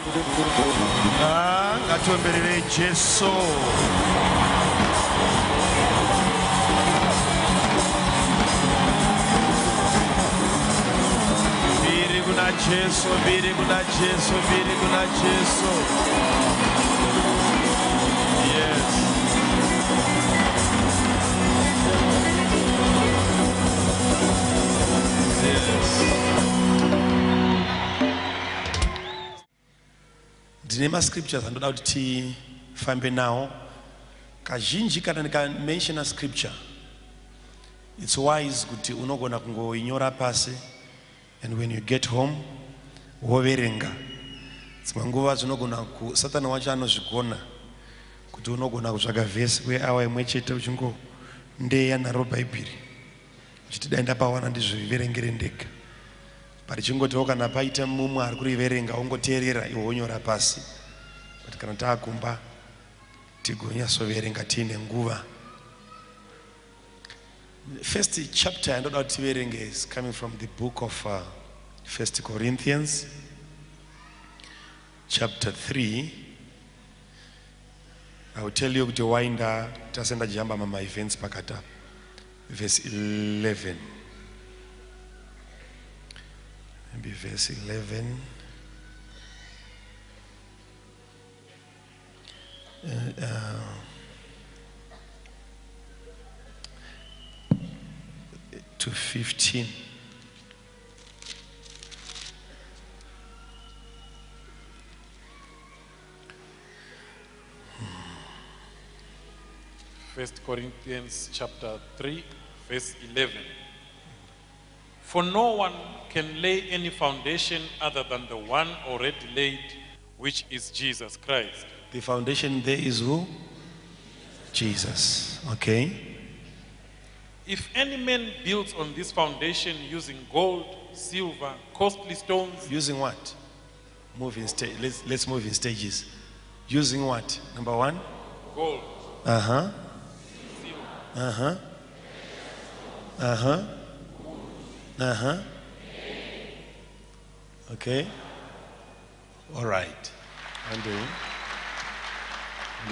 Ah, ngatiombererei Jesu. Mbiri kuna Jesu, mbiri kuna Jesu, mbiri kuna Jesu. Yes. Yes. Ndine mascriptures andoda kuti tifambe nawo. Kazhinji kana ndikamentiona scripture, it's wise kuti unogona kungoinyora pasi, and when you get home woverenga. Dzimwe nguva zvinogona ku Satani wacho anozvigona kuti unogona kutsvaga vhesi kweawa imwe chete uchingondeya naro Bhaibheri uchiti dai ndapawana ndizviverengere ndega. But chingotiwo kana paita mumwe ari kuriverenga wongoteerera iwe wonyora pasi, but kana taakumba tigonyatsoverenga tiine nguva. First chapter yandoda kuti tiverenge is coming from the book of First Corinthians chapter 3. I will tell you kuti why ndatase ndajamba mama events pakati apa. Verse 11, maybe verse 11 to 15. First Corinthians chapter 3, verse 11. For no one can lay any foundation other than the one already laid, which is Jesus Christ. The foundation there is who? Jesus. Okay. If any man builds on this foundation using gold, silver, costly stones. Using what? Move in let's move in stages. Using what? Number one? Gold. Uh-huh. Silver. Uh-huh. Uh-huh. Uh-huh. Okay. All right. And then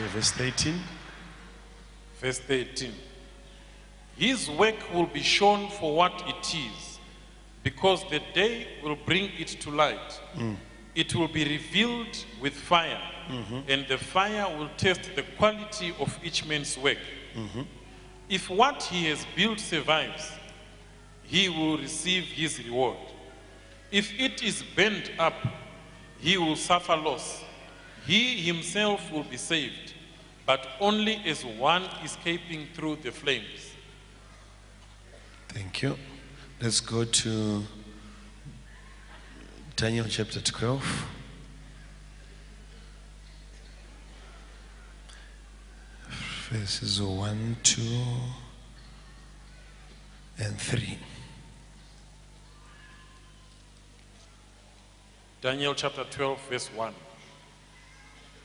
verse 13. Verse 13. His work will be shown for what it is, because the day will bring it to light. It will be revealed with fire, and the fire will test the quality of each man's work. If what he has built survives, he will receive his reward. If it is burned up, he will suffer loss. He himself will be saved, but only as one escaping through the flames. Thank you. Let's go to Daniel chapter 12. Verses 1, 2, and 3. Daniel chapter 12, verse 1.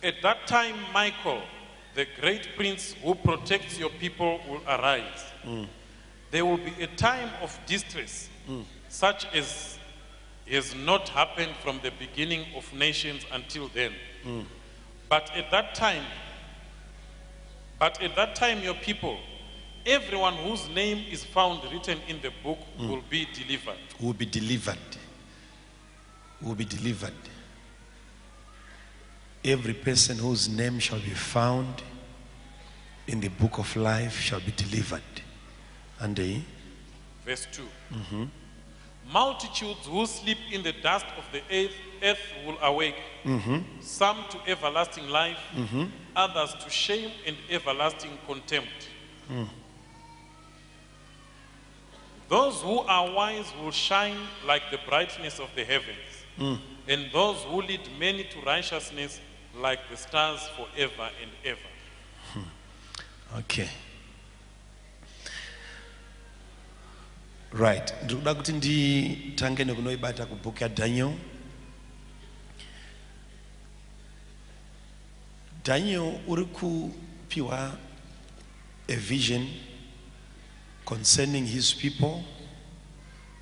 At that time, Michael, the great prince who protects your people, will arise. There will be a time of distress, such as has not happened from the beginning of nations until then. But at that time, your people, everyone whose name is found written in the book, will be delivered. Will be delivered. Will be delivered. Every person whose name shall be found in the book of life shall be delivered. And the verse 2. Multitudes who sleep in the dust of the earth will awake, some to everlasting life, others to shame and everlasting contempt. Those who are wise will shine like the brightness of the heavens, and those who lead many to righteousness like the stars forever and ever. Okay. Right. Ndikuda kuti nditange nekunoibata kubhuku yaDaniel. Daniel uri kupiwa a vision concerning his people,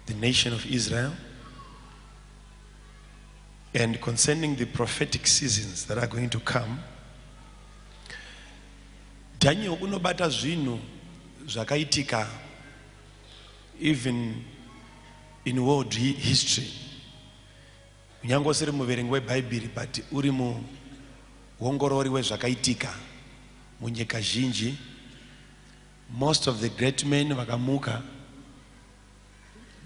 the nation of Israel. And concerning the prophetic seasons that are going to come, Daniel unobata zvinhu zvakaitika even in world history. Kunyange usiri muverengi webhaibheri, but uri muongorori wezvakaitika munyika zhinji, most of the great men vakamuka,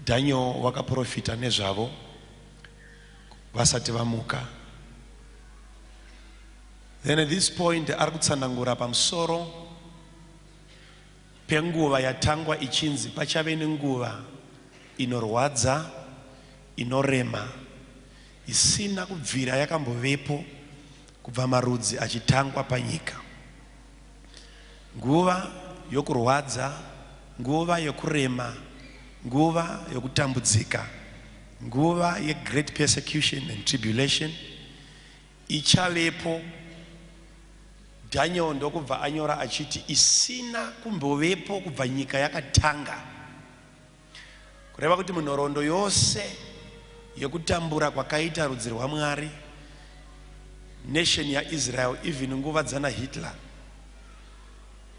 Daniel wakaprofita nezvavo vasati vamuka. Then at this point ari kutsanangura pamusoro penguva yatangwa ichinzi pachave nenguva inorwadza, inorema, isina kubvira yakambovepo kubva marudzi achitangwa panyika. Nguva yokurwadza, nguva yokurema, nguva yokutambudzika, nguva yegreat persecution and tribulation ichavepo. Daniel ndokubva anyora achiti isina kumbovepo kubva nyika yakatanga, kureva kuti munhoroondo yose yekutambura kwakaita rudzi rwaMwari, nation yaIsrael, even nguva dzana Hitler,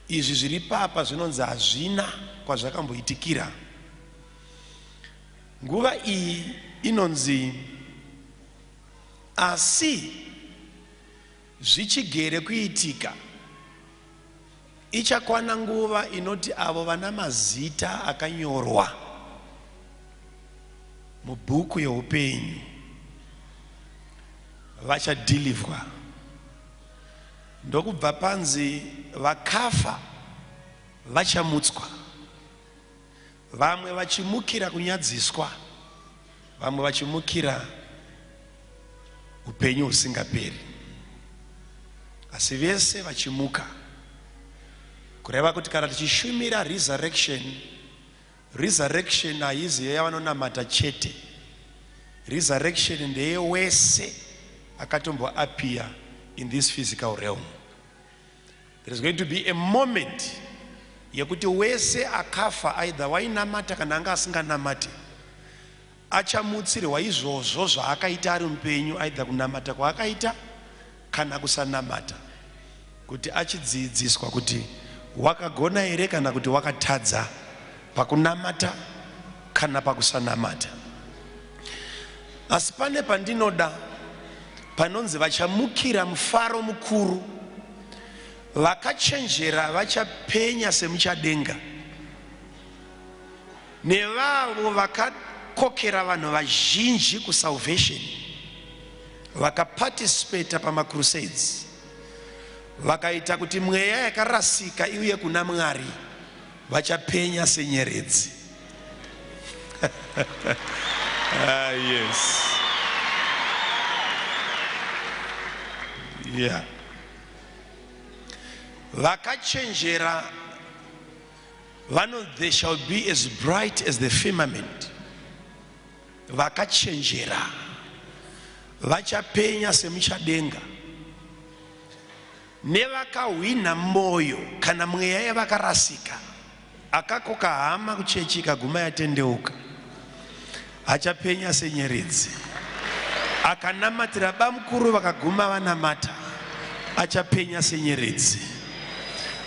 izvi zviri papa zvinonzi hazvina kwazvakamboitikira. Nguva iyi inonzi asi zvichigere kuitika, ichakwana nguva inoti avo vana mazita akanyorwa mubhuku yeupenyu vachadhilivhwa. Ndokubva panzi vakafa vachamutswa, vamwe vachimukira kunyadziswa, vamwe vachimukira upenyu husingaperi, asi vese vachimuka. Kureva kuti kana tichishumira resurrection, resurrection haizi yevanonamata chete. Resurrection ndeye wese akatomboappear in this physical realm. There is going to be a moment yekuti wese akafa, either wainamata kana anga asinganamati, achamutsirwa izvozvo zvaakaita ari mupenyu, either kunamata kwaakaita kana kusanamata, kuti achidzidziswa kuti wakagona here kana kuti wakatadza pakunamata kana pakusanamata. Asi pane pandinoda panonzi vachamukira mufaro mukuru, vakachenjera vachapenya semuchadenga, nevavo vakakokera vanhu vazhinji kusalvation, vakaparticipata pamacrusades, vakaita kuti mweya yakarasika iuye kuna Mwari, vachapenya senyeredzi. Ah, yes, yeah. Vakachenjera vano, they shall be as bright as the firmament. Vakachenjera vachapenya semuchadenga, nevakahwina moyo kana mweya yavakarasika, akakoka hama kuchechi ikaguma yatendeuka, achapenya senyeredzi. Akanamatira bamukuru vakaguma vanamata, achapenya senyeredzi.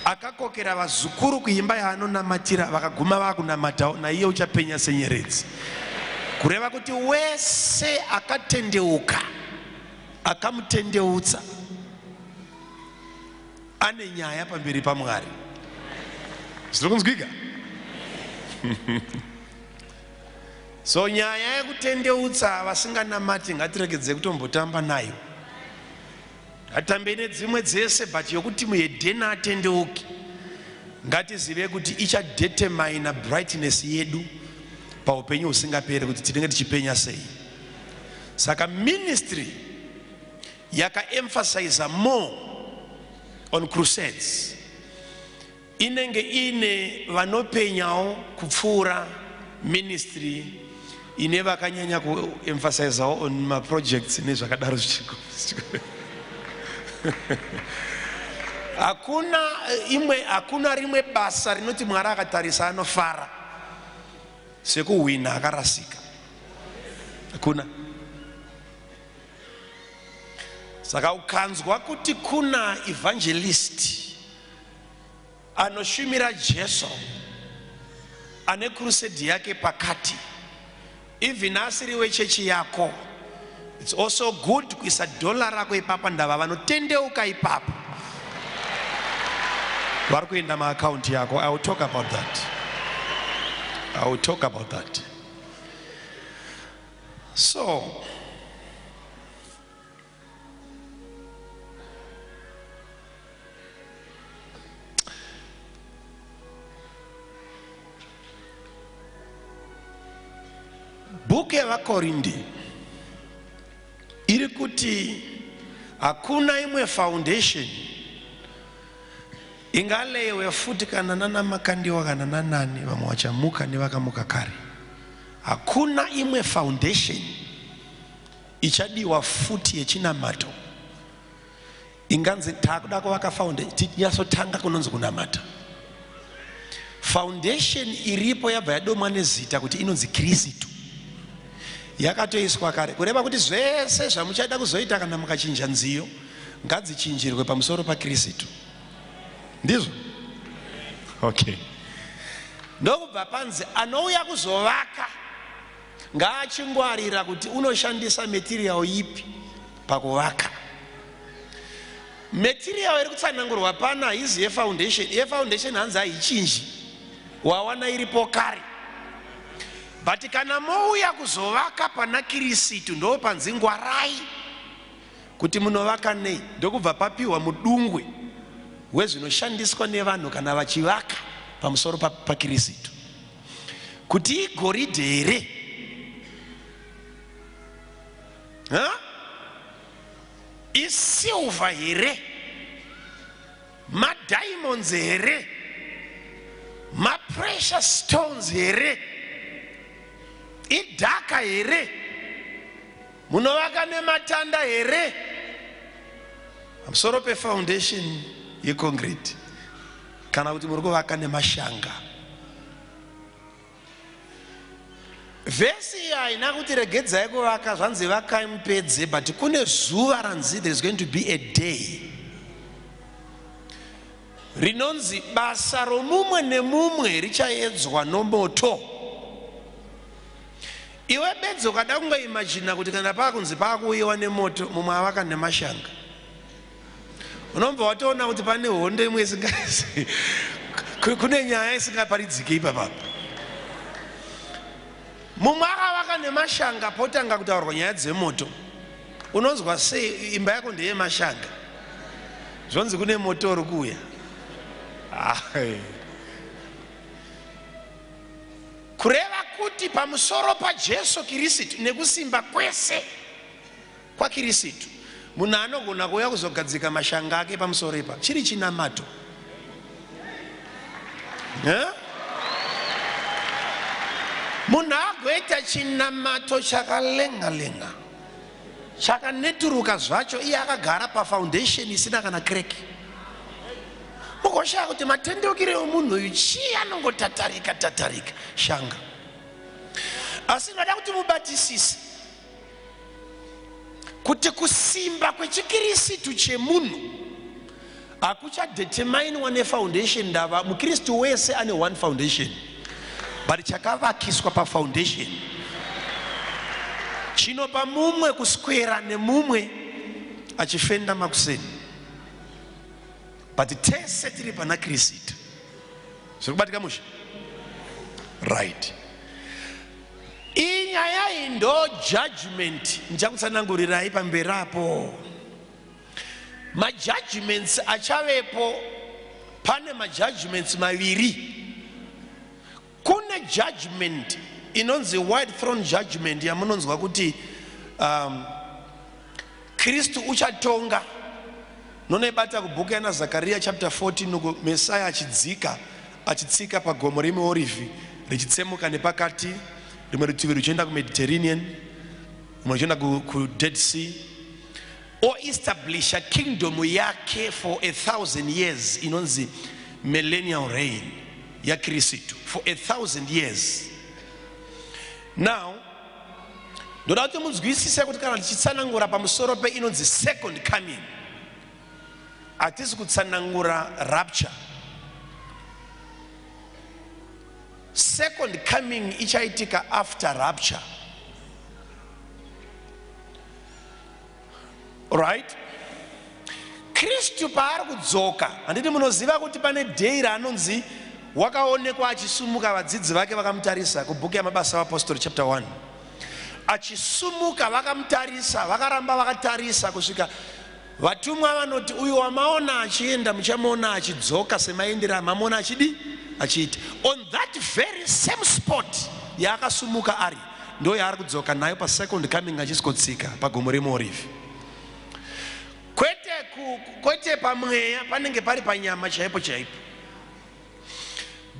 Akakokera vazukuru kuimba yaanonamatira vakaguma vakunamatawo, naiye uchapenya senyeredzi. Kureva kuti wese akatendeuka akamutendeutsa ane nyaya pamberi paMwari. Zviri kunzwika? So nyaya yekutendeutsa vasinganamati ngatiregedze kutombotamba nayo. Ngatambe nedzimwe dzese, but yokuti muhedheni atendeuki, ngatizive kuti ichadetermina brightness yedu paupenyu husingaperi, kuti tinenge tichipenya sei. Saka ministry yakaemphasiza more on crusades inenge ine vanopenyawo kupfuura ministry ine vakanyanya kuemphasizawo on maprojects nezvakadaro. Hakuna imwe, hakuna rimwe basa rinoti Mwari akatarisa anofara sekuhwina akarasika. Hakuna. Saka ukanzwa kuti kuna evangelist anoshumira Jesu ane crusade yake pakati, even asiri wechechi yako, it's also good kuisa dollar rako ipapa. Ndava vanotendeuka ipapo vari kuenda maakaunti yako. I will talk about that. I will talk about that. So bhuku yevaKorindi iri kuti hakuna imwe foundation ingaleyiwe futi kana nana Makandiwa kana nanani vamwe vachamuka nevakamuka kare. Hakuna imwe foundation ichadiwa futi yechinamato inganzi taakuda kuvaka foundation, tinyatsotanga kunonzi kunamata. Foundation iripo yabva yadomwa nezita kuti inonzi Kristu, yakatoiswa kare, kureva kuti zvese zvamuchada kuzoita kana mukachinja nziyo ngadzichinjirwe pamusoro paKristu. Ndizvo? Okay. Ndokubva panzi anouya kuzovaka ngaachingwarira kuti unoshandisa material ipi pakuvaka. Material iri kutsanangurwa pana haizi yefoundation. Yefoundation hanzi haichinji, wawana iripo kare. But kana mouya kuzovaka pana Kirisitu, ndo panzi ngwarai kuti munovaka nei. Ndokubva papiwa mudungwe wezvinoshandiswa nevanhu kana vachivaka pamusoro paKirisitu, kuti igoridhe here, isilver here, madiamonds here, maprecious stones here, idhaka here, munovaka nematanda here pamusoro pefoundation yeconcrete, kana kuti muri kuvaka nemashanga. Vhesi iyi haina kuti regedzai kuvaka, zvanzi vakai mupedze, but kune zuva ranzi there is going to be a day rinonzi basa romumwe nemumwe richaedzwa nomoto. Iwe bedzi ukada kungoimajina kuti kana paakunzi paakuuyiwa nemoto, mumwe avaka nemashanga, unobva watoona kuti pane hondo imwe isingasi, kune nyaya isingaparidzike ipapapa. Mumwe akavaka nemashanga, potanga kutaurwa nyaya dzemoto, unonzwa sei? Imba yako ndeyemashanga, zvonzi kune moto uri kuuya. Kureva kuti pamusoro paJesu Kirisitu nekusimba kwese kwaKirisitu, munhu anogona kuuya kuzogadzika mashanga ake pamusoro ipa, chiri chinamato. Munhu agoita chinamato chakalenga-lenga, chakaneturuka zvacho, iye akagara pafoundation isina kana crack. Mugoshaya kuti matendeukiro emunhu uyu chii, anongotatarika tatarika shanga. Asi ndoda kuti mubatisise kuti kusimba kwechikirisitu chemunhu hakuchadeterminwa nefoundation. Ndava mukristu wese ane one foundation, but chakavakiswa pafoundation chinopa mumwe kuswera nemumwe achifenda makuseni, but tese tiri pana Kirisitu. Zviri kubatika mushe? Right. Iyi nyaya iyi ndo judgment ndichakutsanangurirai pamberi apo. Majudgments achavepo, pane majudgments maviri. Kune judgment inonzi white throne judgment, yamunonzwa kuti Kristu uchatonga. Nonoibata kubhuku yana Zakariya chapter 14 uko, Mesaya achidzika achitsika pagomo reMiorivhi richitsemuka nepakati, rimwe rutivi ruchienda kuMediterranean, rimwe ruchienda kuDead Sea, oestablisha kingdom yake for 1,000 years, inonzi millennial reign yaKristu for 1,000 years. Now Ndoda kuti munzwisise kuti kana tichitsanangura pamusoro peinonzi second coming, hatisi kutsanangura rapture. Second coming ichaitika after rapture. Right? Kristu paari kudzoka, handiti munoziva kuti pane day raanonzi wakaonekwa achisumuka, vadzidzi vake vakamutarisa kubhuku yaMabasa aVapostori chapter 1. Achisumuka vakamutarisa, vakaramba vakatarisa kusvika vatumwa vanoti, uyu wamaona achienda muchamuona achidzoka semaendero amamuona achidi achiita. On that very same spot yaakasumuka ari, ndo yaari kudzoka nayo pasecond coming, achisikotsika pagomo reMuorivhi. Kwete pamweya, panenge pari panyama chaipo chaipo.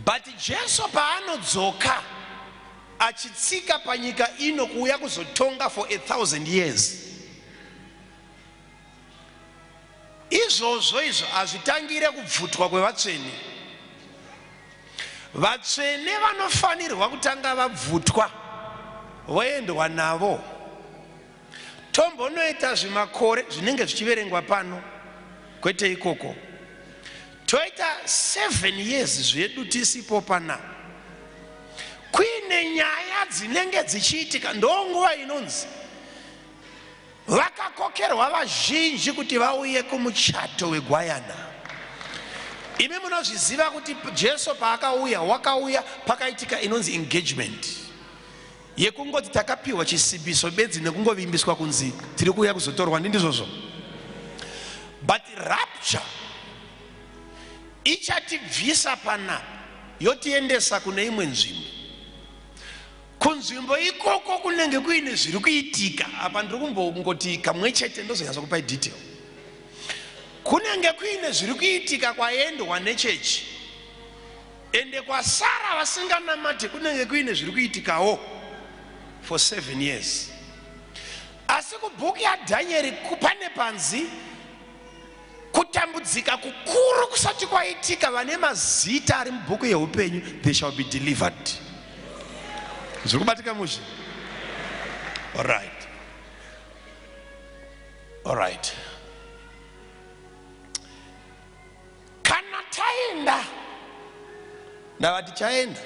But Jesu paanodzoka achitsika panyika ino kuuya kuzotonga for 1,000 years, izvozvo izvo hazvitangire kubvutwa kwevatsvene. Vatsvene vanofanirwa kutanga vabvutwa, voendwa navo, tombonoita zvimakore zvinenge zvichiverengwa pano, kwete ikoko. Toita 7 years zvedu tisipo pana, kuine nyaya dzinenge dzichiitika. Ndonguva inonzi vakakokerwa vazhinji kuti vauye kumuchato wegwayana. Imi munozviziva kuti Jesu paakauya, wakauya pakaitika inonzi engagement, yekungoti takapiwa chisimbiso bedzi nekungovimbiswa kunzi tiri kuuya kuzotorwa. Ndindizvozvo? But rapture ichatibvisa panapa, yotiendesa kune imwe nzvimbo. Kunzvimbo ikoko kunenge kuine zviri kuitika. Apa ndiri kumbongoti kamwe chete, ndozonyatsa kupai detail. Kunenge kuine zviri kuitika kwaendwa nechechi, ende kwasara vasinganamati kunenge kuine zviri kuitikawo for 7 years. Asi kubhuku yaDhanieri pane panzi kutambudzika kukuru kusati kwaitika, vane mazita ari mubhuku yeupenyu, they shall be delivered. Zviri kubatika mushe? Alright, alright. Kana taenda, ndava tichaenda,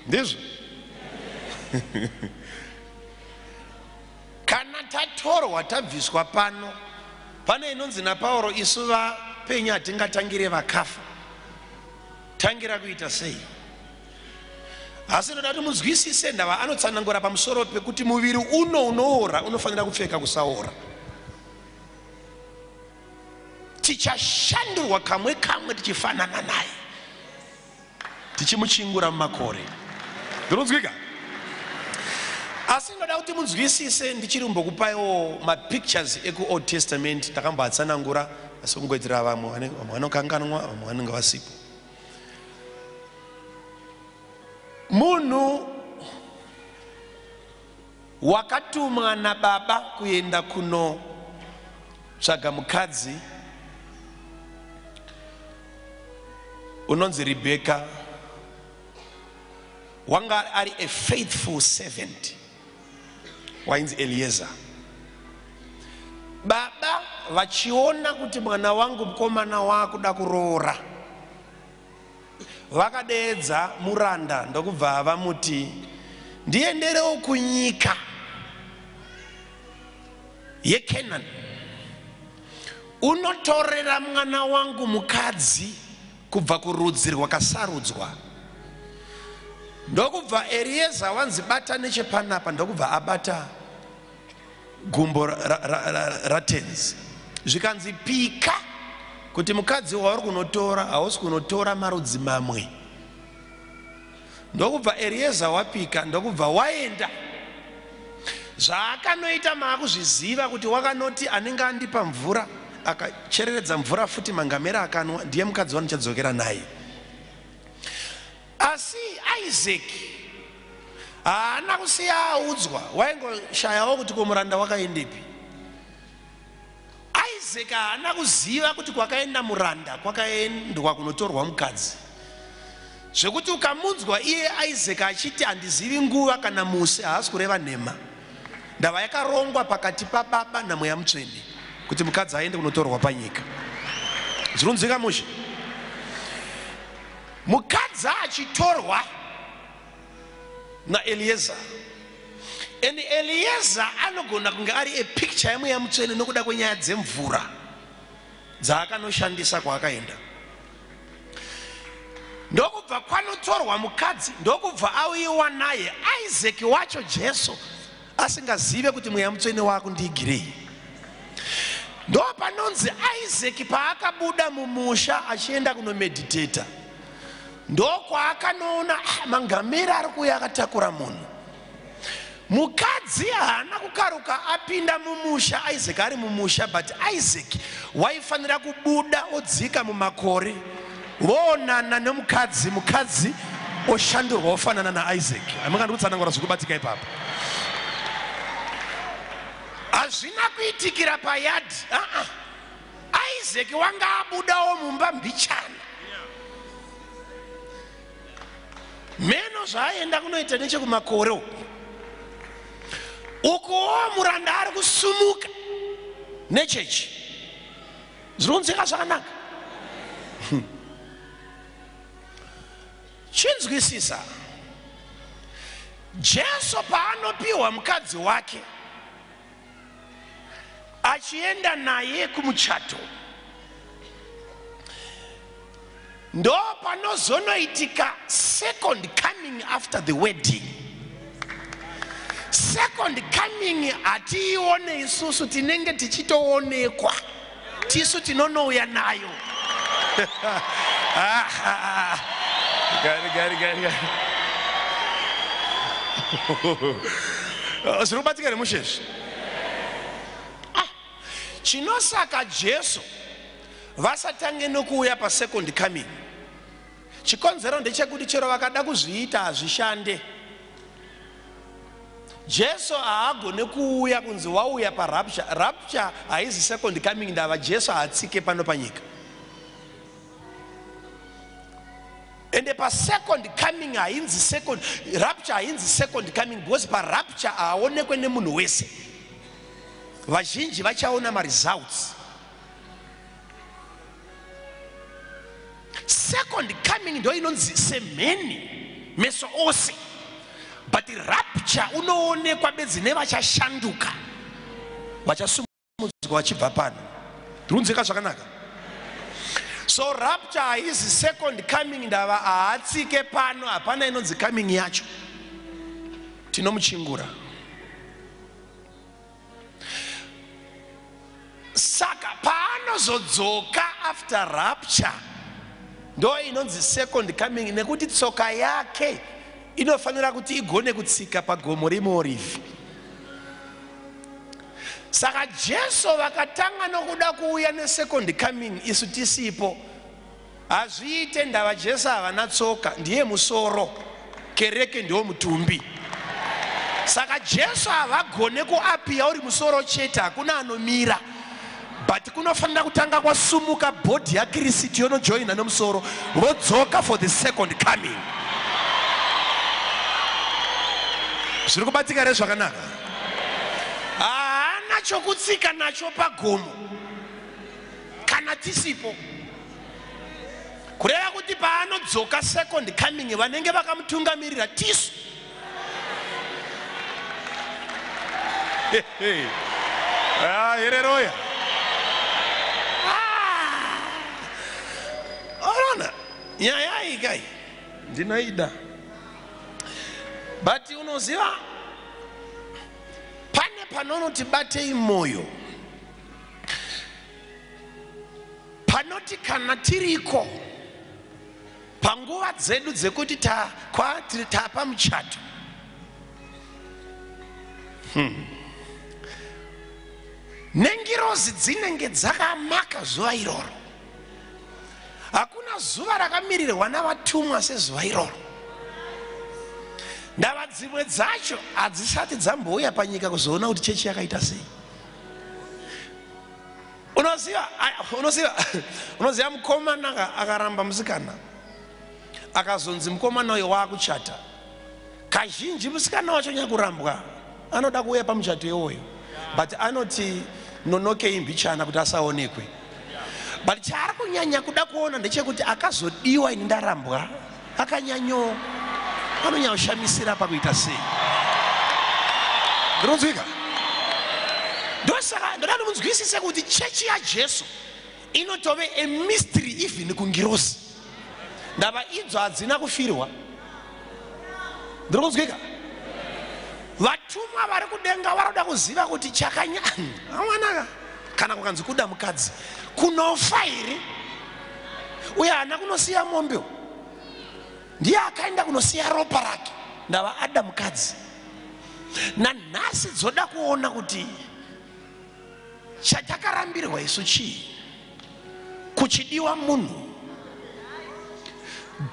ndizvo? Kana tatorwa, tabviswa pano, pane inonzi naPauro, isu vapenyu hatingatangire vakafa. Tangira kuita sei? Asi ndoda kuti munzwisise, ndava anotsanangura pamusoro pekuti muviri uno unoora unofanira kupfeka kusaora. Tichashandurwa kamwe kamwe tichifanana naye, tichimuchingura mumakore. Ndinonzwika? Asi ndoda kuti munzwisise, ndichiri kumbokupaiwo mapictures ekuOld Testament. Ndakamboatsanangura, asi kungoitira vamwe, vamwe vanokanganwa, vamwe vanenge vasipo. Munhu wakatumwa nababa kuenda kunotsvaga mukadzi unonzi Rebheka, wanga ari a faithful servant wainzi Eliezer. Baba vachiona kuti mwana wangu mukomana waakuda kuroora, vakadeedza muranda, ndokubva vamuti, "Ndienderewo kunyika yeKenani, unotorera mwana wangu mukadzi kubva kurudzi rwakasarudzwa." Ndokubva Erieza wanzi, "Bata nechepanapa." Ndokubva abata gumbo ratenzi, zvikanzi, "Pika kuti mukadzi wauri kunotora hausi kunotora marudzi mamwe." Ndokubva Erieza wapika, ndokubva waenda. Zvaakanoita maakuzviziva kuti wakanoti, "Anenge andipa mvura, akachereredza mvura futi, mangamera akanwa, ndiye mukadzi wandichadzokera naye." Asi Isaac haana kusiya audzwa, waingoshayawo kuti komuranda wakaendepi. Isaac haana kuziva kuti kwakaenda muranda kwakaendwa kunotorwa mukadzi. Zvekuti ukamunzwa iye Isaac achiti handizivi nguva kana musi, haasi kureva nhema. Ndava yakarongwa pakati pababa namweya mutsvene kuti mukadzi aende kunotorwa panyika. Zvinonzwika mushe? Mukadzi achitorwa naElieza, and Elieza anogona kunge ari a picture yemweya mutsvene nokuda kwenyaya dzemvura dzaakanoshandisa kwaakaenda. Ndokubva kwanotorwa mukadzi, ndokubva auyiwa naye Isaac wacho, Jesu asingazive kuti mweya mutsvene waakundiigirei. Ndo panonzi Isaac paakabuda mumusha achienda kunomeditata, ndokwaakanoona mangamera ari kuuya akatakura munhu. Mukadzi haana kukaruka apinda mumusha, Isaac ari mumusha, but Isaac waifanira kubuda odzika mumakore voonana nemukadzi, mukadzi oshandurwa ofanana naIsaac. Hamungandi kutsanangura zvikubatika ipapo. Hazvina kuitikira payadhi. Isaac wanga abudawo mumba mbichana, meno zvaaenda kunoita nechekumakore uku. Ukuwo muranda ari kusumuka nechechi. Zvinonzwika zvakanaka. Chinzwisisa, Jesu paanopiwa mukadzi wake achienda naye kumuchato, ndo panozonoitika second coming after the wedding. Second coming hatiione isusu, tinenge tichitoonekwa tisu tinonouya nayo. Gari gari gari gari, zviri kubatika nemushezvi. Chinosaka Jesu vasatange nokuuya pasecond coming, chikonzero ndechekuti chero vakada kuzviita hazvishande. Jesu haagone kuuya kunzi wauya parapture. Rapture haizi second coming, ndava Jesu haatsike pano panyika. Ende pasecond coming hainzi second rapture, hainzi second coming, because parapture haaonekwe nemunhu wese. Vazhinji vachaona maresults. Second coming ndo inonzi semheni meso ose, but rapture unoonekwa bedzi nevachashanduka, vachasumudzwa vachibva pano. Runzika zvakanaka. So rapture haizi second coming, ndava haatsike pano, hapana inonzi coming yacho, tinomuchingura. Saka paanozodzoka after rapture ndo inonzi second coming, nekuti tsoka yake inofanira kuti igone kutsika pagomo reMuorivhi. Saka Jesu vakatanga nokuda kuuya nesecond coming isu tisipo, hazviite. Ndava Jesu havana tsoka, ndiye musoro, kereke ndiwo mutumbi. Saka Jesu havagone kuappear uri musoro chete, hakuna anomira, but kunofanira kutanga kwasumuka body yaKristu yonojoina nomusoro, vodzoka for the second coming. Zviri kubatika here zvakanaka? Haana chokutsika nacho pagomo kana tisipo, kureva kuti paanodzoka second coming vanenge vakamutungamirira tisu. Hereroya. Ona nyaya iyi kai, ndinoida, but unoziva pane panonoti batei moyo, panoti kana tiriko panguva dzedu dzekuti tapa muchato, Nengirozi dzinenge dzakamaka zuva iroro. Hakuna zuva rakamirirwa navatumwa sezuva iroro. Ndava dzimwe dzacho hadzisati dzambouya panyika kuzoona kuti chechi yakaita sei. Unoziva, unoziva, unoziva, mukomana akaramba musikana. Akazonzi mukomana uyo waakuchata. Kazhinji musikana wacho nyakurambwa anoda kuuya pamuchato iwoyo, but anoti nonokei mbichana kuti asaonekwe. But chaari kunyanya kuda kuona ndechekuti akazodiwa ini ndarambwa, akanyanyo anonyanya kushamisira pakuita sei. Ndinonzwika? Ndosaka ndoda ndimunzwisise kuti chechi yaJesu inotove a mystery even kungirozi. Ndava idzo hadzina kufirwa. Ndiri kunzwika? Vatumwa vari kudenga varoda kuziva kuti chakanya amwanaka kana kukanzi kuda mukadzi kunofa here, uye haana kunosiya mombe, ndiye akaenda kunosiya ropa rake. Ndava ada mukadzi. Nanhasi dzoda kuona kuti chatakarambirwa isu chii, kuchidiwa munhu.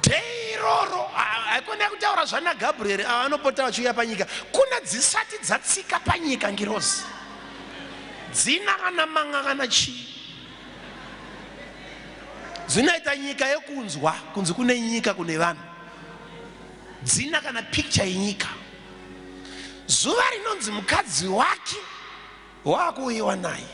Dhei iroro haikona kutaura zvana Gabrieri ava vanopota vachiuya panyika. Kuna dzisati dzatsika panyika ngirozi dzina kana manga kana chii, dzinoita nyika yekunzwa kunzi kune nyika kune vanhu, dzina kana picture yenyika. Zuva rinonzi mukadzi wake waakuuyiwa naye.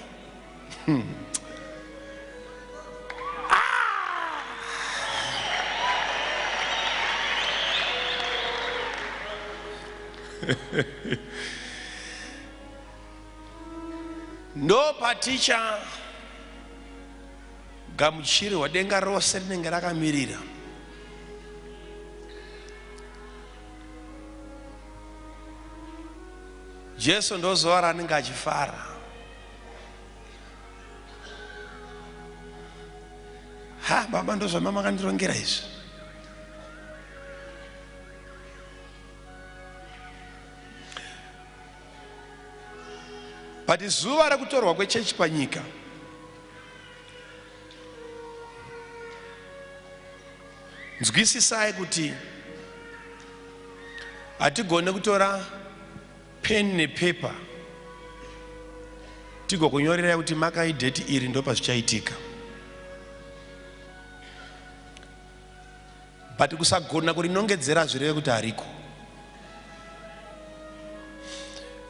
Ndo paticha gamuchirwa denga rose rinenge rakamirira. Jesu ndozuva raanenge achifara. Ha, baba ndozvamama makandirongera izvi. But zuva rekutorwa kwechechi panyika, nzwisisai kuti hatigone kutora pen nepepa tigokunyorerai kuti makai date iri ndopazvichaitika. But kusagona kurinongedzera zvireve kuti hariko.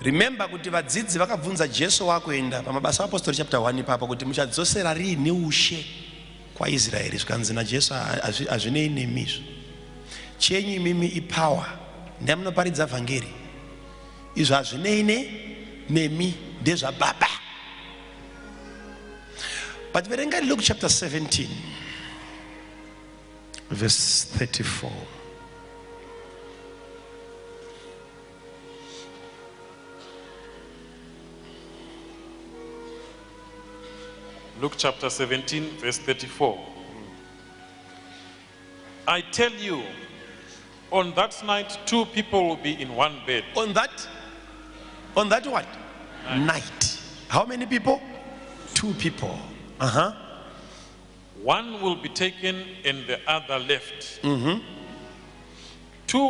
Remember kuti vadzidzi vakabvunza Jesu wakuenda pamabasa apostori chapter 1 ipapo kuti muchadzosera riini ushe kwaIsraeri, zvikanzi naJesu hazvinei nemi izvo, chenyu imimi ipower, ndamunoparidza vhangeri, izvo hazvinei nemi, ndezvababa. But verengai Luke chapter 17 verse 34. Luke chapter 17 verse 34. I tell you, on that night 2 people will be in one bed. On that what? Night. How many people? 2 people. Uh-huh. One will be taken and the other left. 2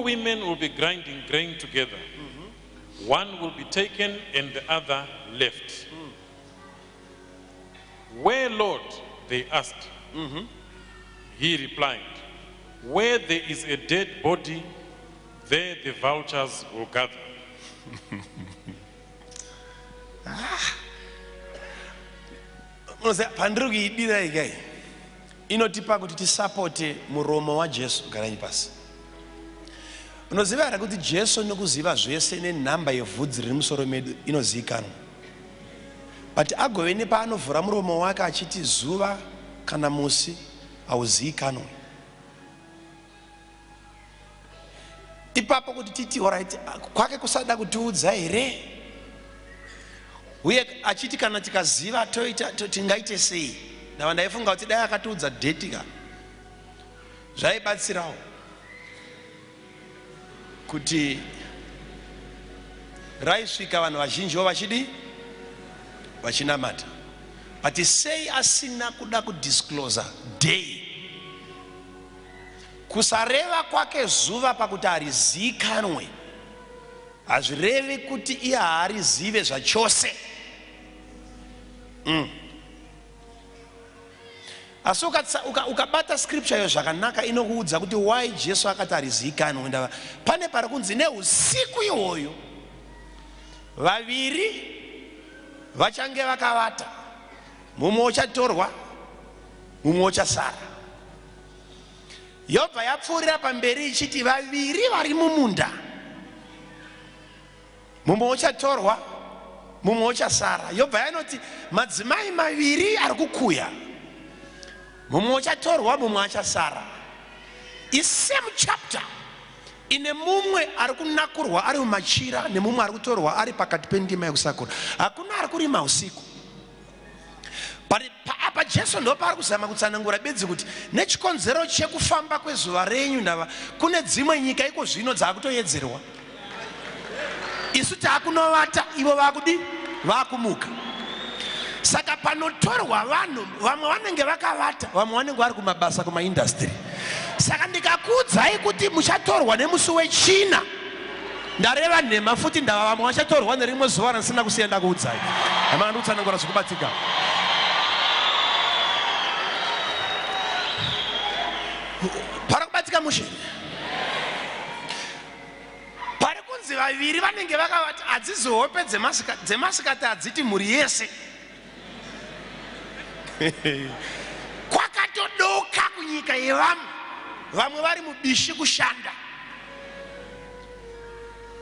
women will be grinding grain together. One will be taken and the other left. Where, Lord? They asked. He replied, where there is a dead body, there the vultures will gather. Pandiri kuidira ikai inotipa kuti tisapote muromo waJesu. Garai pasi. Unoziva here kuti Jesu nokuziva zvese nenhamba yevhudzi riri musoro medu inozivikanwa, but agove nepaanovhura muromo wake achiti zuva kana musi hauzivikanwi. Ipapo kuti titi alright, kwake kusada kutiudza here, uye achiti kana tikaziva toita tingaite sei? Ndava ndaifunga kuti dai akatiudza date ka zvaibatsirawo kuti raisvika vanhu vazhinjiwo vachidi vachinamata. But sei asina kuda kudisclose day? Kusareva kwake zuva pakuti harizikanwe hazvirevi kuti iye haarizive zvachose. Asi ukabata scripture iyo zvakanaka, inokuudza kuti why Jesu akati harizivikanwi. Ndava pane pari kunzi neusiku iwoyo vaviri vachange vakavata, mumwe uchatorwa, mumwe uchasara. Yobva yapfuurira pamberi ichiti vaviri vari mumunda, mumwe uchatorwa, mumwe uchasara. Yobva yanoti madzimai maviri ari kukuya, mumwe uchatorwa, mumwe achasara. Isame chapter ine mumwe ari kunakurwa ari mumachira nemumwe ari kutorwa ari pakati pendima yekusakura. Hakuna ari kurima usiku. Apa Jesu ndo paari kuzama kutsanangura bedzi kuti nechikonzero chekufamba kwezuva renyu, ndava kune dzimwe nyika iko zvino dzaakutoyedzerwa. Isu taakunovata, ivo vaakudi vaakumuka. Saka panotorwa vanhu, vamwe vanenge vakavata, vamwe vanenge vari kumabasa kumaindastry. Saka ndikakuudzai kuti muchatorwa nemusi wechina, ndareva nhema futi. Ndava vamwe vachatorwa nerimwe zuva randisina kusiya ndakuudzai. Hamana ndikutsanangura zvikubatika. Pari kubatika mushe. Pari kunzi vaviri vanenge vakavata, hadzizi hope dzemasikati, hadziti mhuri yese. Kwakatodoka kunyika yevamwe, vamwe vari mubishi kushanda.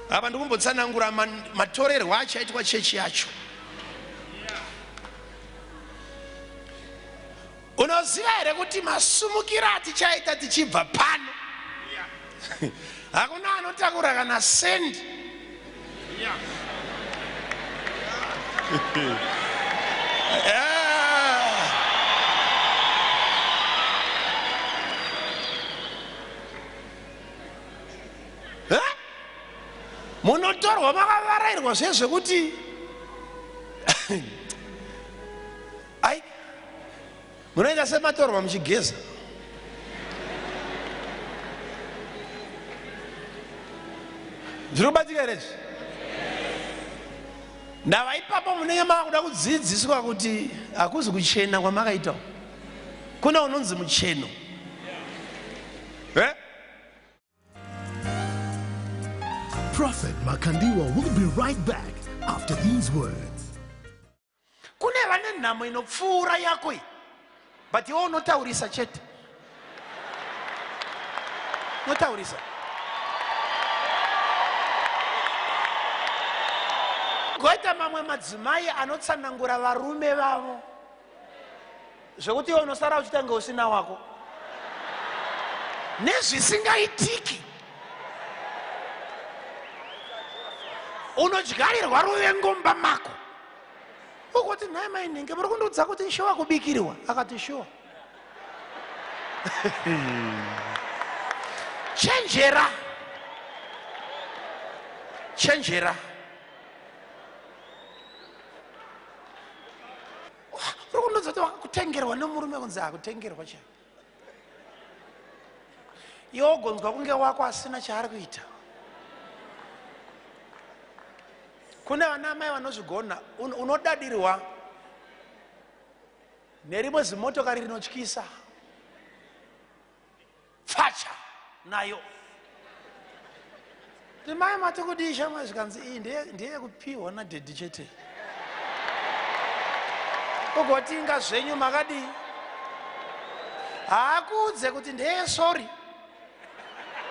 Apa ndikumbotsanangura matorerwo achaitwa chechi yacho. Unoziva here kuti masumukiro atichaita tichibva pano, hakuna anotakura kana sendi? Munotorwa makavarairwa zvezvekuti ai munoita sematorwa muchigeza. Zviri kubatika here izvi? Ndava ipapo munenge mava kuda kudzidziswa kuti hakuzi kuchena kwamakaita, kuna unonzi mucheno. Eh? Prophet Makandiwa will be right back after these words. Kune vane nhamo inopfuura yako iyi, but iwe unotaurisa chete, unotaurisa. Goita mamwe madzimai anotsanangura varume vavo zvekuti iwe unosara uchitange usina wako nezvisingaitiki. Unodyarirwa ruvengo mumba mako, ukuti nhai mainhingi, muri kundiudza kuti shuwa kubikirwa? Akati shuwa. Chenjera, chenjera. Uri kundiudza kuti wakakutengerwa nemurume? Kunzi akutengerwa chai, iwe ugonzwa kunge wako asina chaari kuita. Kune vana amai vanozvigona. Unodadirwa nerimwe zimotokari rinotyisa, pfacha nayo. Timai mati kudii shamwa? Zvikanzi iyi ndeyekupiwa nadaddy chete. Ugoti inga zvenyu makadii? Haakuudze kuti ndeyesori,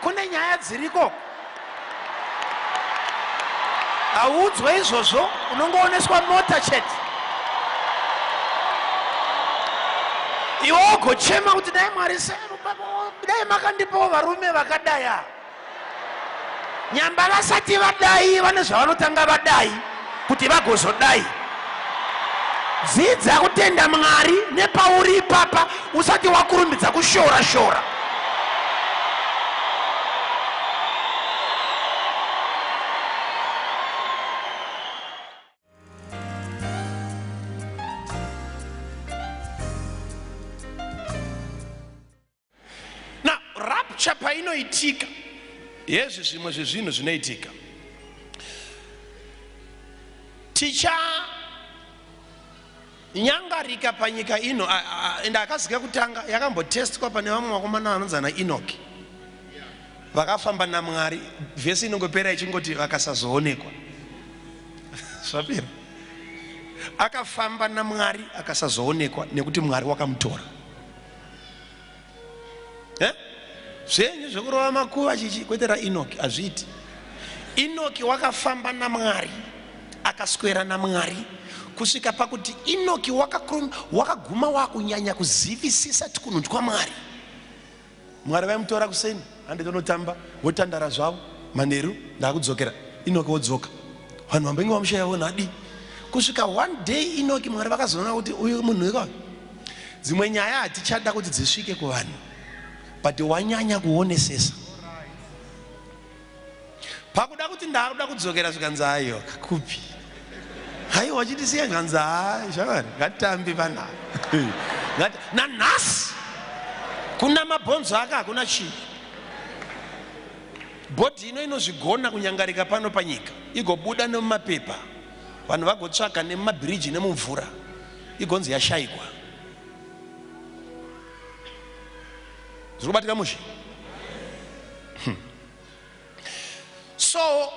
kune nyaya dziriko. Hauudzwe izvozvo, unongooneswa mota chete. Iwe ugochema kuti dai Mwari dai makandipawo varume vakadaya. Nyamba vasati vadai, vane zvavanotanga vadai kuti vagozodai. Dzidza kutenda Mwari nepauri ipapa, usati wakurumbidza kushora shora. Na rapture painoitika, yezvi zvimwe zvezvinhu zvinoitika, ticha Nyangarika panyika ino, ende akazika kutanga yakambotestwa pane vamwe vakomana vanonzi ana Enoki, vakafamba naMwari. Vhesi inongopera ichingoti vakasazoonekwa. Zvapera. Akafamba naMwari akasazoonekwa nekuti Mwari wakamutora. Zvenyu zvekurova makuva chichi kwete raEnoki hazviiti. Enoki wakafamba naMwari, akaswera naMwari kusvika pakuti Enoki wakaguma wakunyanya kuzivisisa tikunhu twaMwari. Mwari vaimutora kuseni, hande tonotamba, votandara zvavo, manheru ndakudzokera. Enoki wodzoka, vanhu vambenge vamushaya vona adi. Kusvika one day Enoki Mwari vakazoona kuti uyu munhu ika dzimwe nyaya hatichada kuti dzisvike kuvanhu, but wanyanya kuonesesa. Pakuda kuti ndakuda kudzokera zvikanzi aiwa kupi, haiwa wachitisiya, zvikanzi hai shamwari ngatitambe panapa. Nanhasi kuna mabhonzo ake hakuna chii. Body ino inozvigona kunyangarika pano panyika, igobuda nemumapepa, vanhu vagotsvaga nemumabhiriji nemumvura, igonzi yashayikwa. Zviri kubatika mushe. So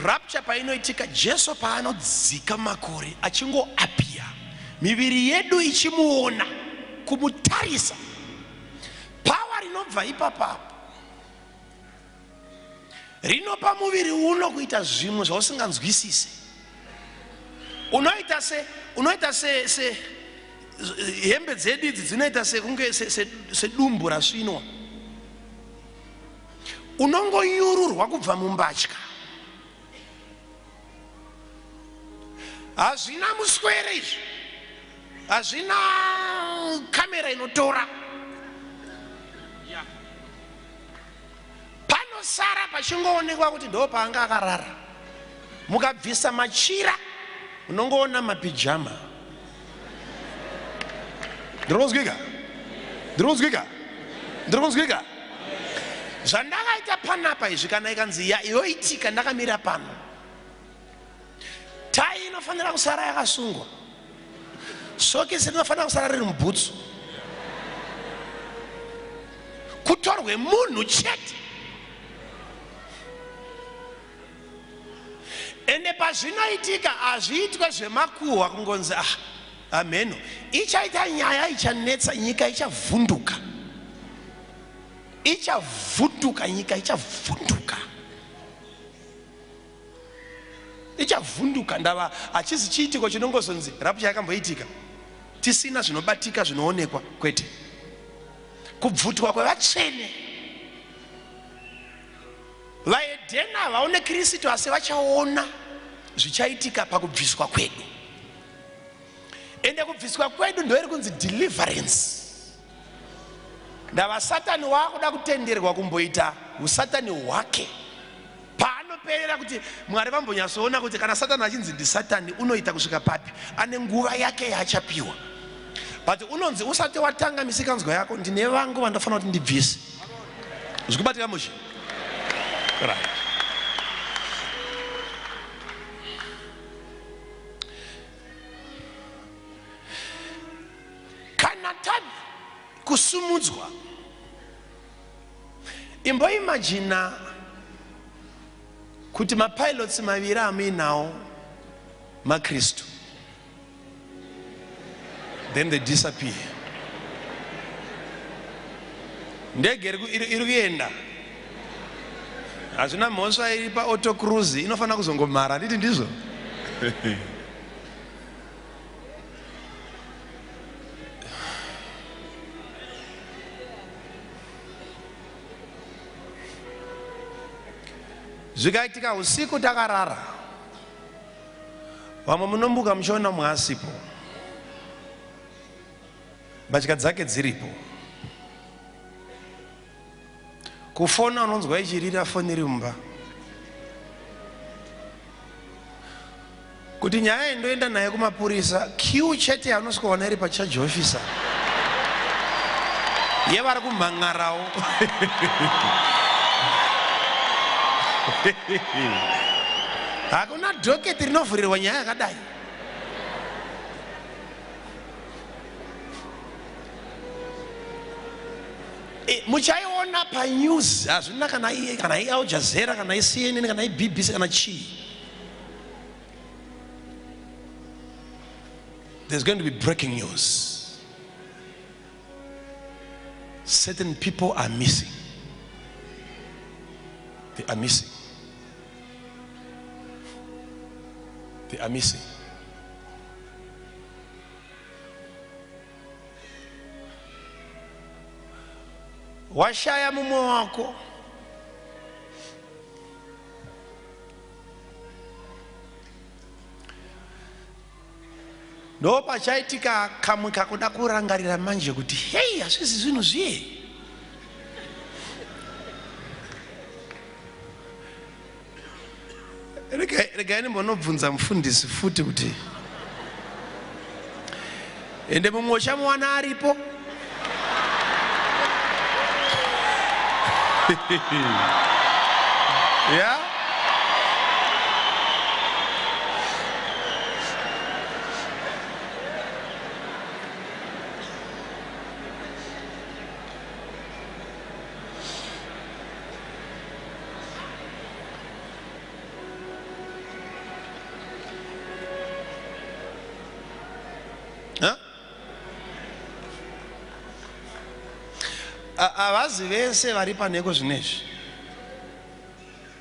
rapture painoitika, Jesu paanodzika makore achingoappear, miviri yedu ichimuona, kumutarisa, power rinobva ipapapo rinopa muviri uno kuita zvimwe zvausinganzwisise. Unoita se unoita se se hembe dzedu idzi dzinoita sekunge sedumbu rasvinwa. Unongonyururwa kubva mumbatya. Hazvina muswere izvi, hazvina kamera inotora. Panosara pachingoonekwa kuti ndo paanga akarara. Mukabvisa machira unongoona mapijama. Ndiri kunzwika? Ndiri kunzwika? Ndiri kunzwika? Zvandakaita panapa izvi, kana ikanzi yoitika ndakamira pano, tai inofanira kusara yakasungwa, sokisi rinofanira kusara riri mubhutsu, kutorwe munhu chete. Ende pazvinoitika hazviitwe zvemakuhwa kungonzi ah ameno. Ichaita nyaya ichanetsa nyika, ichavhunduka, ichavhunduka nyika, ichavhunduka, ichavhunduka. Ndava hachisi chiitiko chinongozonzi rapture yakamboitika tisina zvinobatika zvinoonekwa, kwete. Kubvutwa kwevatsvene, vaedhena havaone Kristu, asi vachaona zvichaitika pakubviswa kwedu. Ende kubviswa kwedu ndoiri kunzi deliverance. Ndava Satani waakuda kutenderwa kumboita usatani hwake paanoperera, kuti Mwari vambonyatsoona kuti kana Satani achinzi ndisatani unoita kusvika papi. Ane nguva yake yaachapiwa, but unonzi usati watanga misikanzwa yako, ndine vangu vandofanira kuti ndibvise. Zvikubatika mushe? Right. Kana kusumudzwa, imboimagina kuti mapilots maviri amuinawo maKristu, then they disappear. Ndege iri kuenda, hazvina mhosva, iri paauto cruise, inofanira kuzongomhara, handiti ndizvo? Zvikaitika usiku takarara, vamwe munombuka muchiona mumwe asipo, mbatya dzake dziripo. Kufona unonzwa ichirira foni iri mumba, kuti nyaya indoenda naye kumapurisa, queue chete yanosvikaona iri pacharge officer yevari kumhan'arawo. Hakuna docket rinovhurirwa nyaya yakadai. Muchaiona panews, hazvina kana kana iAl Jazeera, kana iCNN, kana iBBC, kana chii. There's going to be breaking news. Certain people are missing. They are missing. They are missing. Washaya mumwe wako. Ndo pachaitika kamwe kakuda kurangarira manje kuti hei, hazvisi zvinhu zviye. Regai ndimbonobvunza mufundisi futi kuti ende mumwe uchamuwana aripo. Yeah? Huh? Havazi vese vari paneko zvinezvi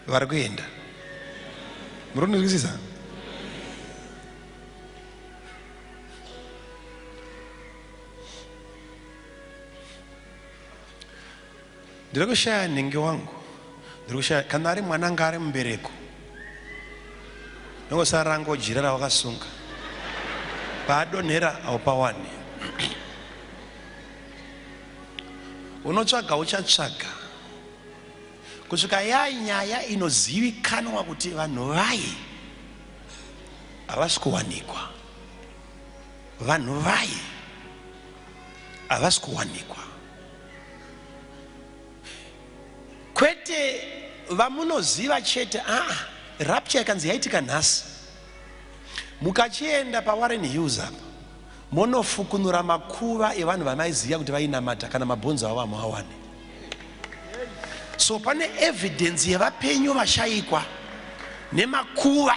vari kuenda. Muri kundinzwisisa? Ndiri kushaya nhingi wangu, ndiri kushaya kana ari mwana anga ari mubereko, nongosara rangojira rawakasunga, paadonhera haupawani. Unotsvaga, uchatsvaga kusvika yanyaya inozivikanwa kuti vanhu vai havasi kuwanikwa, vanhu vai havasi kuwanikwa. Kwete vamunoziva chete. Rapture yakanzi yaitika nhasi, mukachienda paWarren Hills apa monofukunura makuva evanhu vamaiziva kuti vainamata, kana mabhonzo avo hamuawane. So pane evidence yevapenyu vashayikwa nemakuva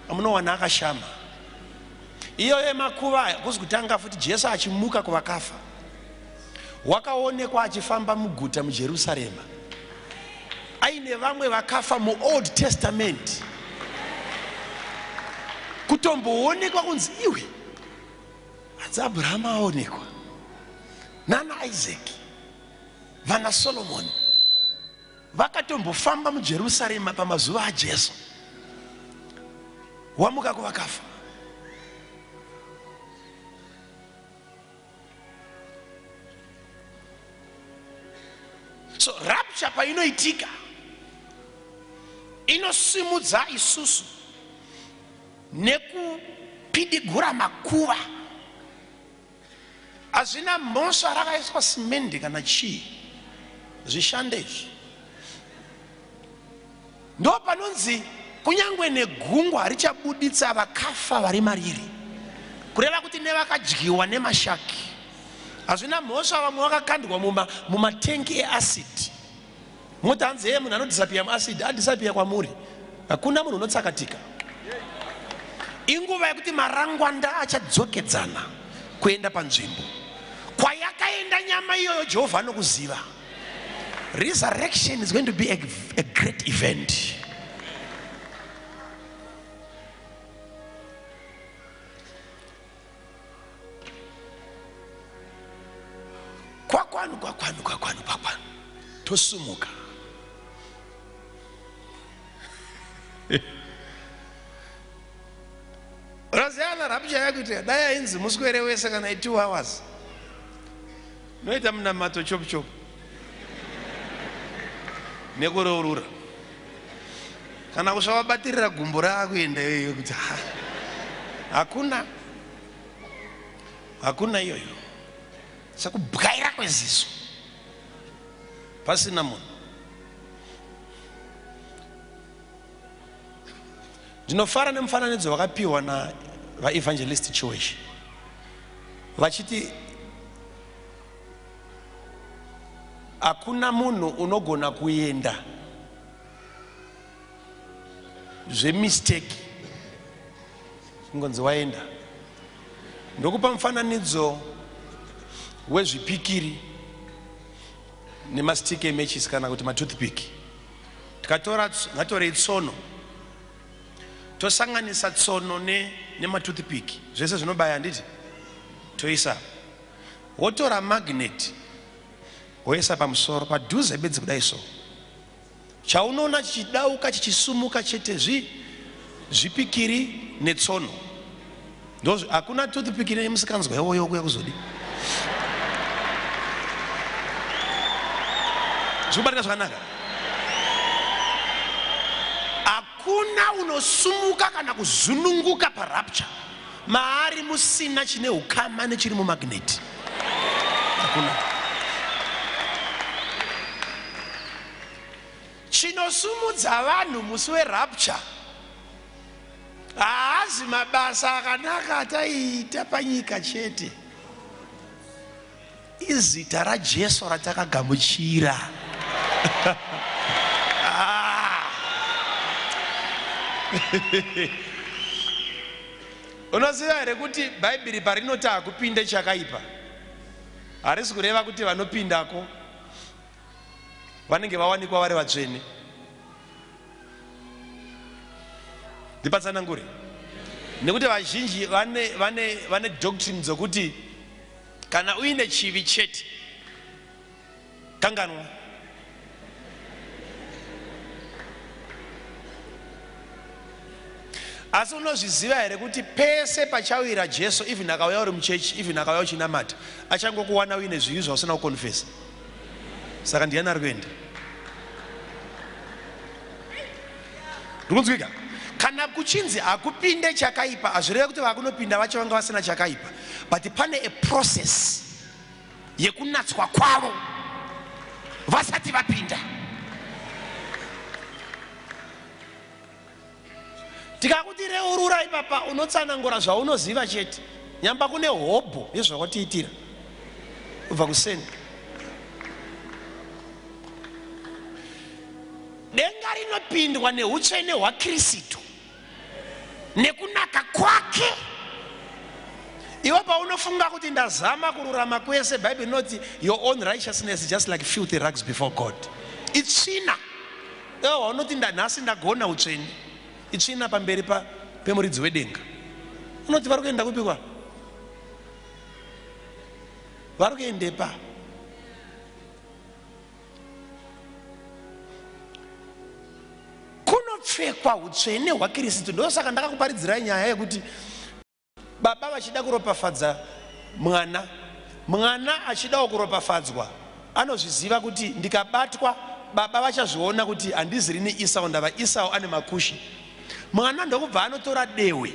amunowana akashama. Iyoyo yemakuva aya kuzi kutanga futi Jesu achimuka kuvakafa wakaonekwa achifamba muguta muJerusarema aine vamwe vakafa muOld Testament, kutomboonekwa kunzi iwe hanzi Abrahama aonekwa nana Isaac vana Solomoni vakatombofamba muJerusarema pamazuva aJesu wamuka kuvakafa. So rapture painoitika inosimudza isusu nekupidigura makuva. Hazvina mhosva rakaiswa simende kana chii, zvishande izvi. Ndo panonzi kunyangwe negungwa richabuditsa vakafa vari mariri, kureva kuti nevakadyiwa nemashaki. Hazvina mhosva vamwe vakakandwa mumatengi eacid. Moti hanzi yeye munhu anodisappear muacid, adisappear kwamuri. Hakuna munhu unotsakatika. Inguva yekuti marangwanda achadzokedzana kuenda panzvimbo kwayakaenda nyama iyoyo. Jehovha anokuziva. Resurrection is going to be a great event. Kwakwanu, kwakwanu, kwakwanu, kwakwanu, tosumuka. Unoziva rapture yakuitika dai ainzi muswere wese kana i2 hours, noita munamato chopu chopu nekureurura, kana kusvavabatirira gumbo raakuenda iyoyo kuti ha, hakuna, hakuna iyoyo, sekubwaira kweziso pasina munhu. Ndinofara nemufananidzo wakapiwa navaevangelist Chiweshe vachiti Hakuna munhu unogona kuenda zvemistake kungonzi waenda. Ndokupa mufananidzo wezvipikiri nemastiki emechisi kana kuti matoothpick. Tikatora, ngatorei tsono, tosanganisa tsono nematoothpick, zvese zvinobaya, handiti? Toisa, wotora magnet woisa pamusoro padhuze bedzi kudai. So chaunoona chichidauka, chichisumuka chete, zvipikiri netsono. Ndozvo, hakuna toothpick nemusikanzwa iwoyo kuya kuzodi zvikubatika zvakanaka. Hakuna unosumuka kana kuzununguka parapture maari musina chine ukama nechiri mumagneti. Hakuna. Chinosumudza vanhu musi werapture haazi mabasa akanaka ataiita panyika chete, izita raJesu ratakagamuchira. Ah. Unoziva here kuti Bhaibheri parinoti hakupinde chakaipa, harisi kureva kuti vanopindako vanenge vawanikwa vari vatsvene? Ndipatsanangure, nekuti vazhinji vane doctrine dzokuti kana uine chivi chete, kanganwa. Asi unozviziva here kuti pese pachawira Jesu, even akauya uri muchechi, even akauya uchinamata, achangokuwana uine zvivi zvausina kukonfesa? Saka ndiani ari kuenda? Ndikunzwika? Kana kuchinzi hakupinde chakaipa, hazvireve kuti vakunopinda vacho vanga vasina chakaipa, but pane a process yekunatswa kwavo vasati vapinda. Tikakuti reurura ipapa, unotsanangura zvaunoziva chete. Nyamba kune hobho yezvawatiitira kubva kuseni. Denga rinopindwa neutsvene hwaKristu nekunaka kwake. Iwe paunofunga kuti ndazama kururama kwese, Bhaibheri rinoti your own righteousness is just like filthy rags before God. Itsvina. Iwe waunoti ndanhasi ndagona utsvene, itsvina pamberi pemuridzi wedenga. Unoti vari kuenda kupikwa? Vari kuendepa? Kunopfekwa utsvene hwaKristu. Ndosaka ndakakuparidzirai nyaya yekuti baba vachida kuropafadza mwana, mwana achidawo kuropafadzwa, anozviziva kuti ndikabatwa baba vachazviona kuti handizirini Isau, ndava Isau ane makushe. Mwana ndokubva anotora dehwe.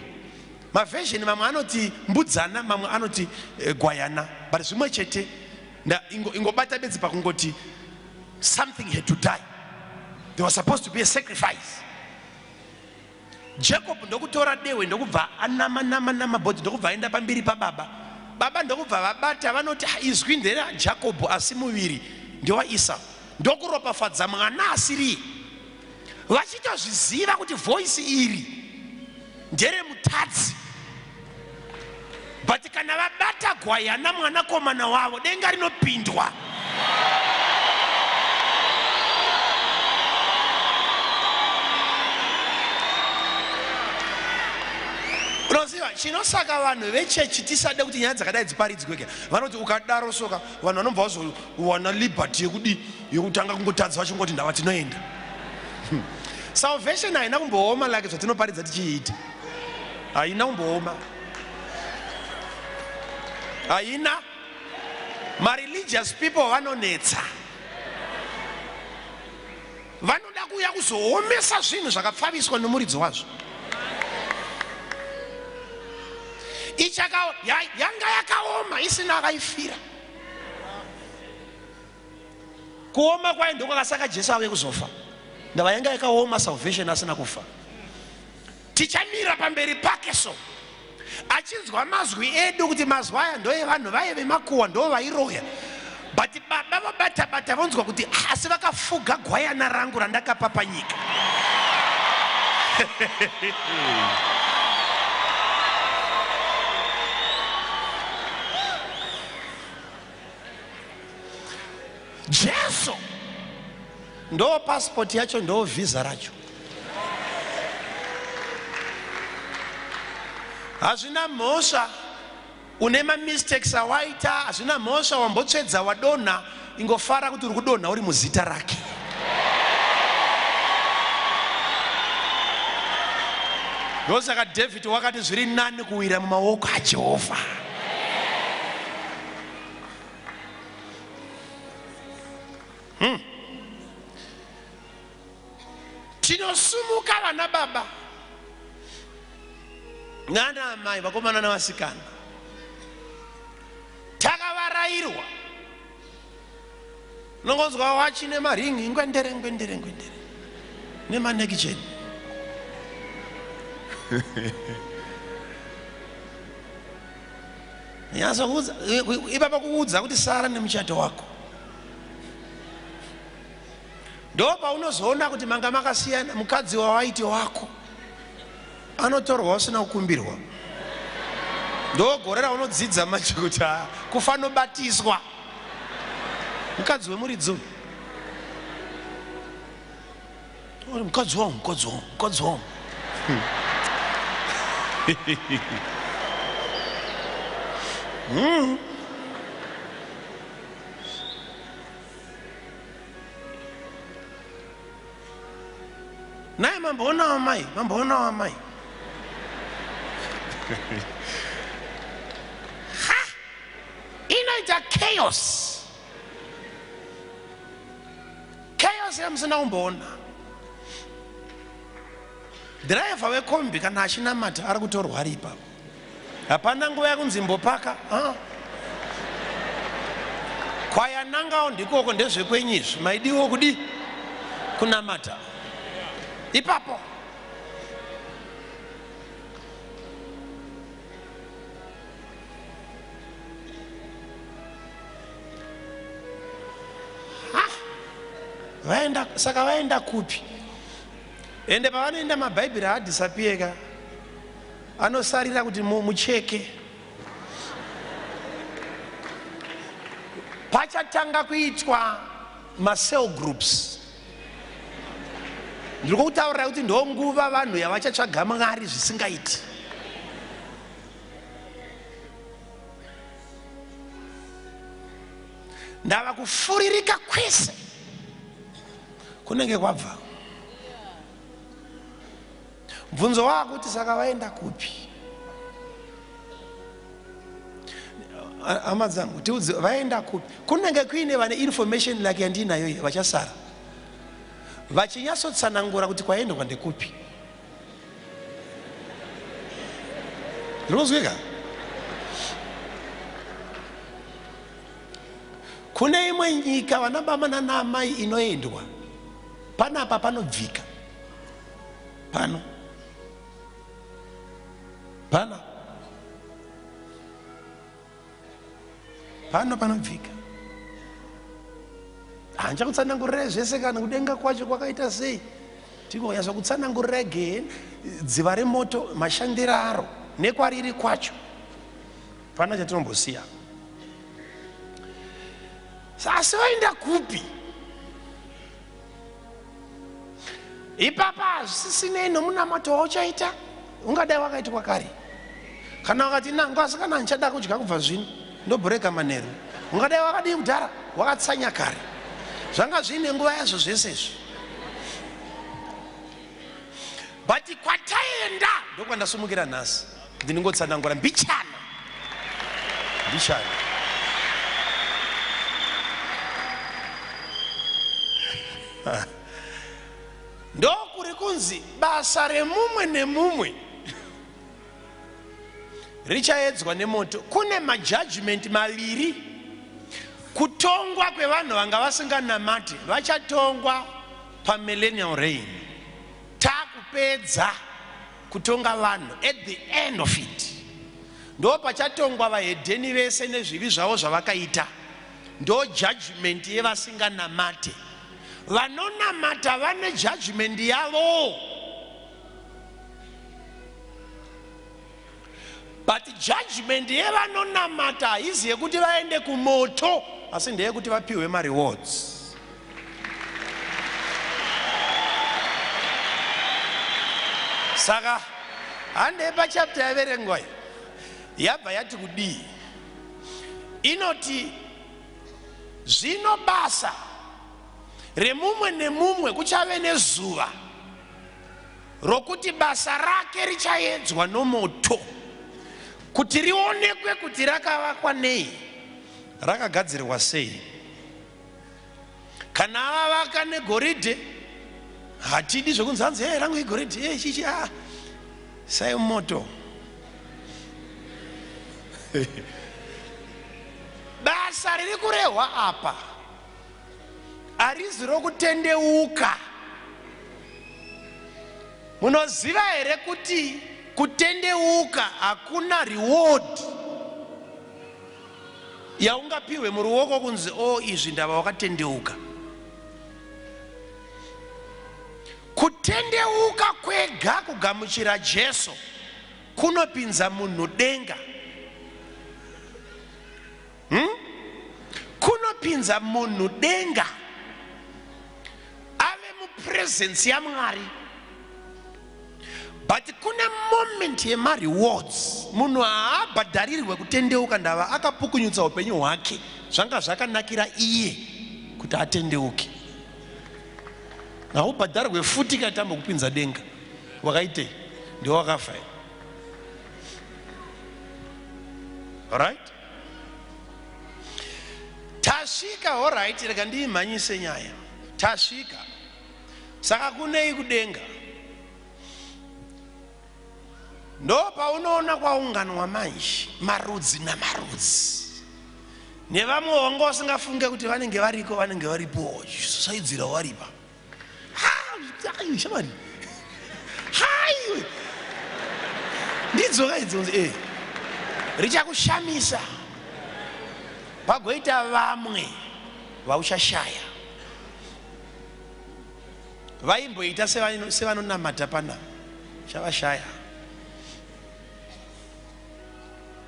Maversion mamwe anoti mbudzana, mamwe anoti gwayana, but zvimwe chete. Ingobata bedzi pakungoti something had to die, there was supposed to be a sacrifice. Jacob ndokutora dehwe, ndokubva anama nama nama bhodhi, ndokubva aenda pamberi pababa. Baba ndokubva vabata, vanoti, "Ah, izwi nderaJakobho asi muviri ndewaIsau," ndokuropafadza mwana asiriye, vachitozviziva kuti voice iri nderemutadzi. But kana vabata gwayana, mwanakomana wavo, denga rinopindwa. Unoziva chinosaka vanhu vechechi tisade kuti nyaya dzakadai dziparidzweke? Vanoti ukadaro soka vanhu vanobva vazowana liberty yekudi yekutanga kungotadza, vachingoti ndava tinoenda. Salvation haina kumbooma like zvatinoparidza tichiita. Haina kumbooma, haina. Mareligious people vanonetsa, vanoda kuuya kuzoomesa zvinhu zvakapfaviswa nomuridzi wazvo. Ichaka yanga yakaoma isina akaifira. Kuoma kwayo ndokwakasaka Jesu auye kuzofa. Ndava yanga yakaoma salvation asina kufa. Tichamira pamberi pake, so achinzwa mazwi edu kuti mazwi aya ndoevanhu vaye vemakuhwa, ndo vairoya, but baba. Baba vobata-bata vonzwa kuti asi vakafuga gwayana rangu randakapa panyika. Jesu ndo passport yacho, ndo visa racho. Hazvina mhosva une mamistakes awaita, hazvina mhosva wambotsvedza wadonha, ingofara kuti uri kudonha uri muzita rake. Ndosaka David wakati zviri nani kuwira mumaoko aJehovha. Tinosumuka vana baba nana amai, vakomana navasikana, takavarayirwa. Unongonzwa wachi nemaringi ngwendere ngwendere ngwendere nemanekijeni. Nyatsokuudza ipapa, kuudza kuti sara nemuchato wako, ndo paunozoona kuti manga makasiyana. Mukadzi wawaiti wako anotorwa usina kukumbirwa. Ndo gore raunodzidza manje kuti kufanobatiswa mukadzi wemuridzi uyu, mukadzi wangu, mukadzi wangu, mukadzi wangu. Naye mamboonawo mai, mamboonawo amai. Ha, inoita chaos, chaos yamusina kumboona. Dhiraivha wekombi kana achinamata ari kutorwa ari ipapo, hapana nguva yekunzi mbopaka. Kwayanangawo ndikoko, ndezvekwenyu izvi, maidiwo kudi kunamata ipapo. Ha! Vaenda, saka vaenda kupi? Ende pavanoenda mabhaibheri haadisappear ka, anosarira kuti mucheke. Pachatanga kuitwa macell groups. Ndiri kutaurira kuti ndo nguva vanhu yavachatsvaga Mwari zvisingaiti. Ndava kufuririka kwese kunenge kwabva. Mubvunzo waakuti, saka vaenda kupi? Hama dzangu, tiudze, vaenda kupi? Kunenge kuine vane information like yandinayo iyi, vachasara vachinyatsotsanangura kuti kwaendwa ndekupi. Ndinozwika kune imwe nyika, vana baba nana amai, inoendwa panapa, panobvika pano, pana pano panobvika. Handichakutsanangurirai zvese, kana kudenga kwacho kwakaita sei. Tingonyatsa kutsanangurirai gehena, dziva remoto, mashandiro aro nekwariri kwacho. Pana chatinombosiya. Asi vaenda kupi ipapa hazvisisinei nomunamato wauchaita, ungadai wakaitwa kare. Kana wakati nangu, asi kana ndichada kudya kubva zvino, ndobhureka manheru, ungadai wakadii kudhara, wakatsanya kare, zvanga zviine nguva yazvo zvese izvi. But kwataenda ndokwandasumukira nhasi, ndinongotsanangura mbichana mbichana. Ndokuri kunzi basa remumwe nemumwe richaedzwa nemoto. Kune majudgment maviri: kutongwa kwevanhu vanga vasinganamati, vachatongwa pamillennial reign, taakupedza kutonga vanhu. At the end of it ndo pachatongwa vahedheni vese nezvivi zvavo zvavakaita. Ndo judgment yevasinganamate. Vanonamata vane judgment yavo. But judgment yevanonamata haizi yekuti vaende kumoto, asi ndeyekuti vapiwe marewards. Saka handei pachapter yaverengwa iyi, yabva yati kudii? Inoti zvino basa remumwe nemumwe kuchave nezuva rokuti basa rake richaedzwa nomoto, kuti rionekwe kuti rakavakwa nei, rakagadzirwa sei. Kana avavaka negoridhe, hatidi zvekunzi hanzi hey, rangu igoridhe, hey, chichi ah. Sai moto. Basa riri kurehwa apa harizi rokutendeuka. Munoziva here kuti kutendeuka hakuna reward yaungapiwe muruoko kunzi o izvi ndava wakatendeuka. Kutendeuka kwega kugamuchira Jesu kunopinza munhu denga. Kunopinza munhu denga, ave mupresence yaMwari. But kune moment yemarewards. Munhu haabhadharirwe kutendeuka, ndava akapukunyutsa upenyu hwake, zvanga zvakanakira iye kuti atendeuke. Haubhadharwe futi kana tambokupinza denga. Wakaitei? Ndiwe wakafa. Alright? Tasvika, alright, rega ndiimhanyise nyaya. Tasvika. Saka kunei kudenga? Ndo paunoona kwaunganwa manje marudzi namarudzi, nevamwe wanga usingafunge kuti vanenge variko, vanenge varipo, saidzira waripa. Shamari, haiwe, ndidzoka idzonzi richakushamisa pagoita vamwe vauchashaya vaimboita sevanonamata pana chavashaya.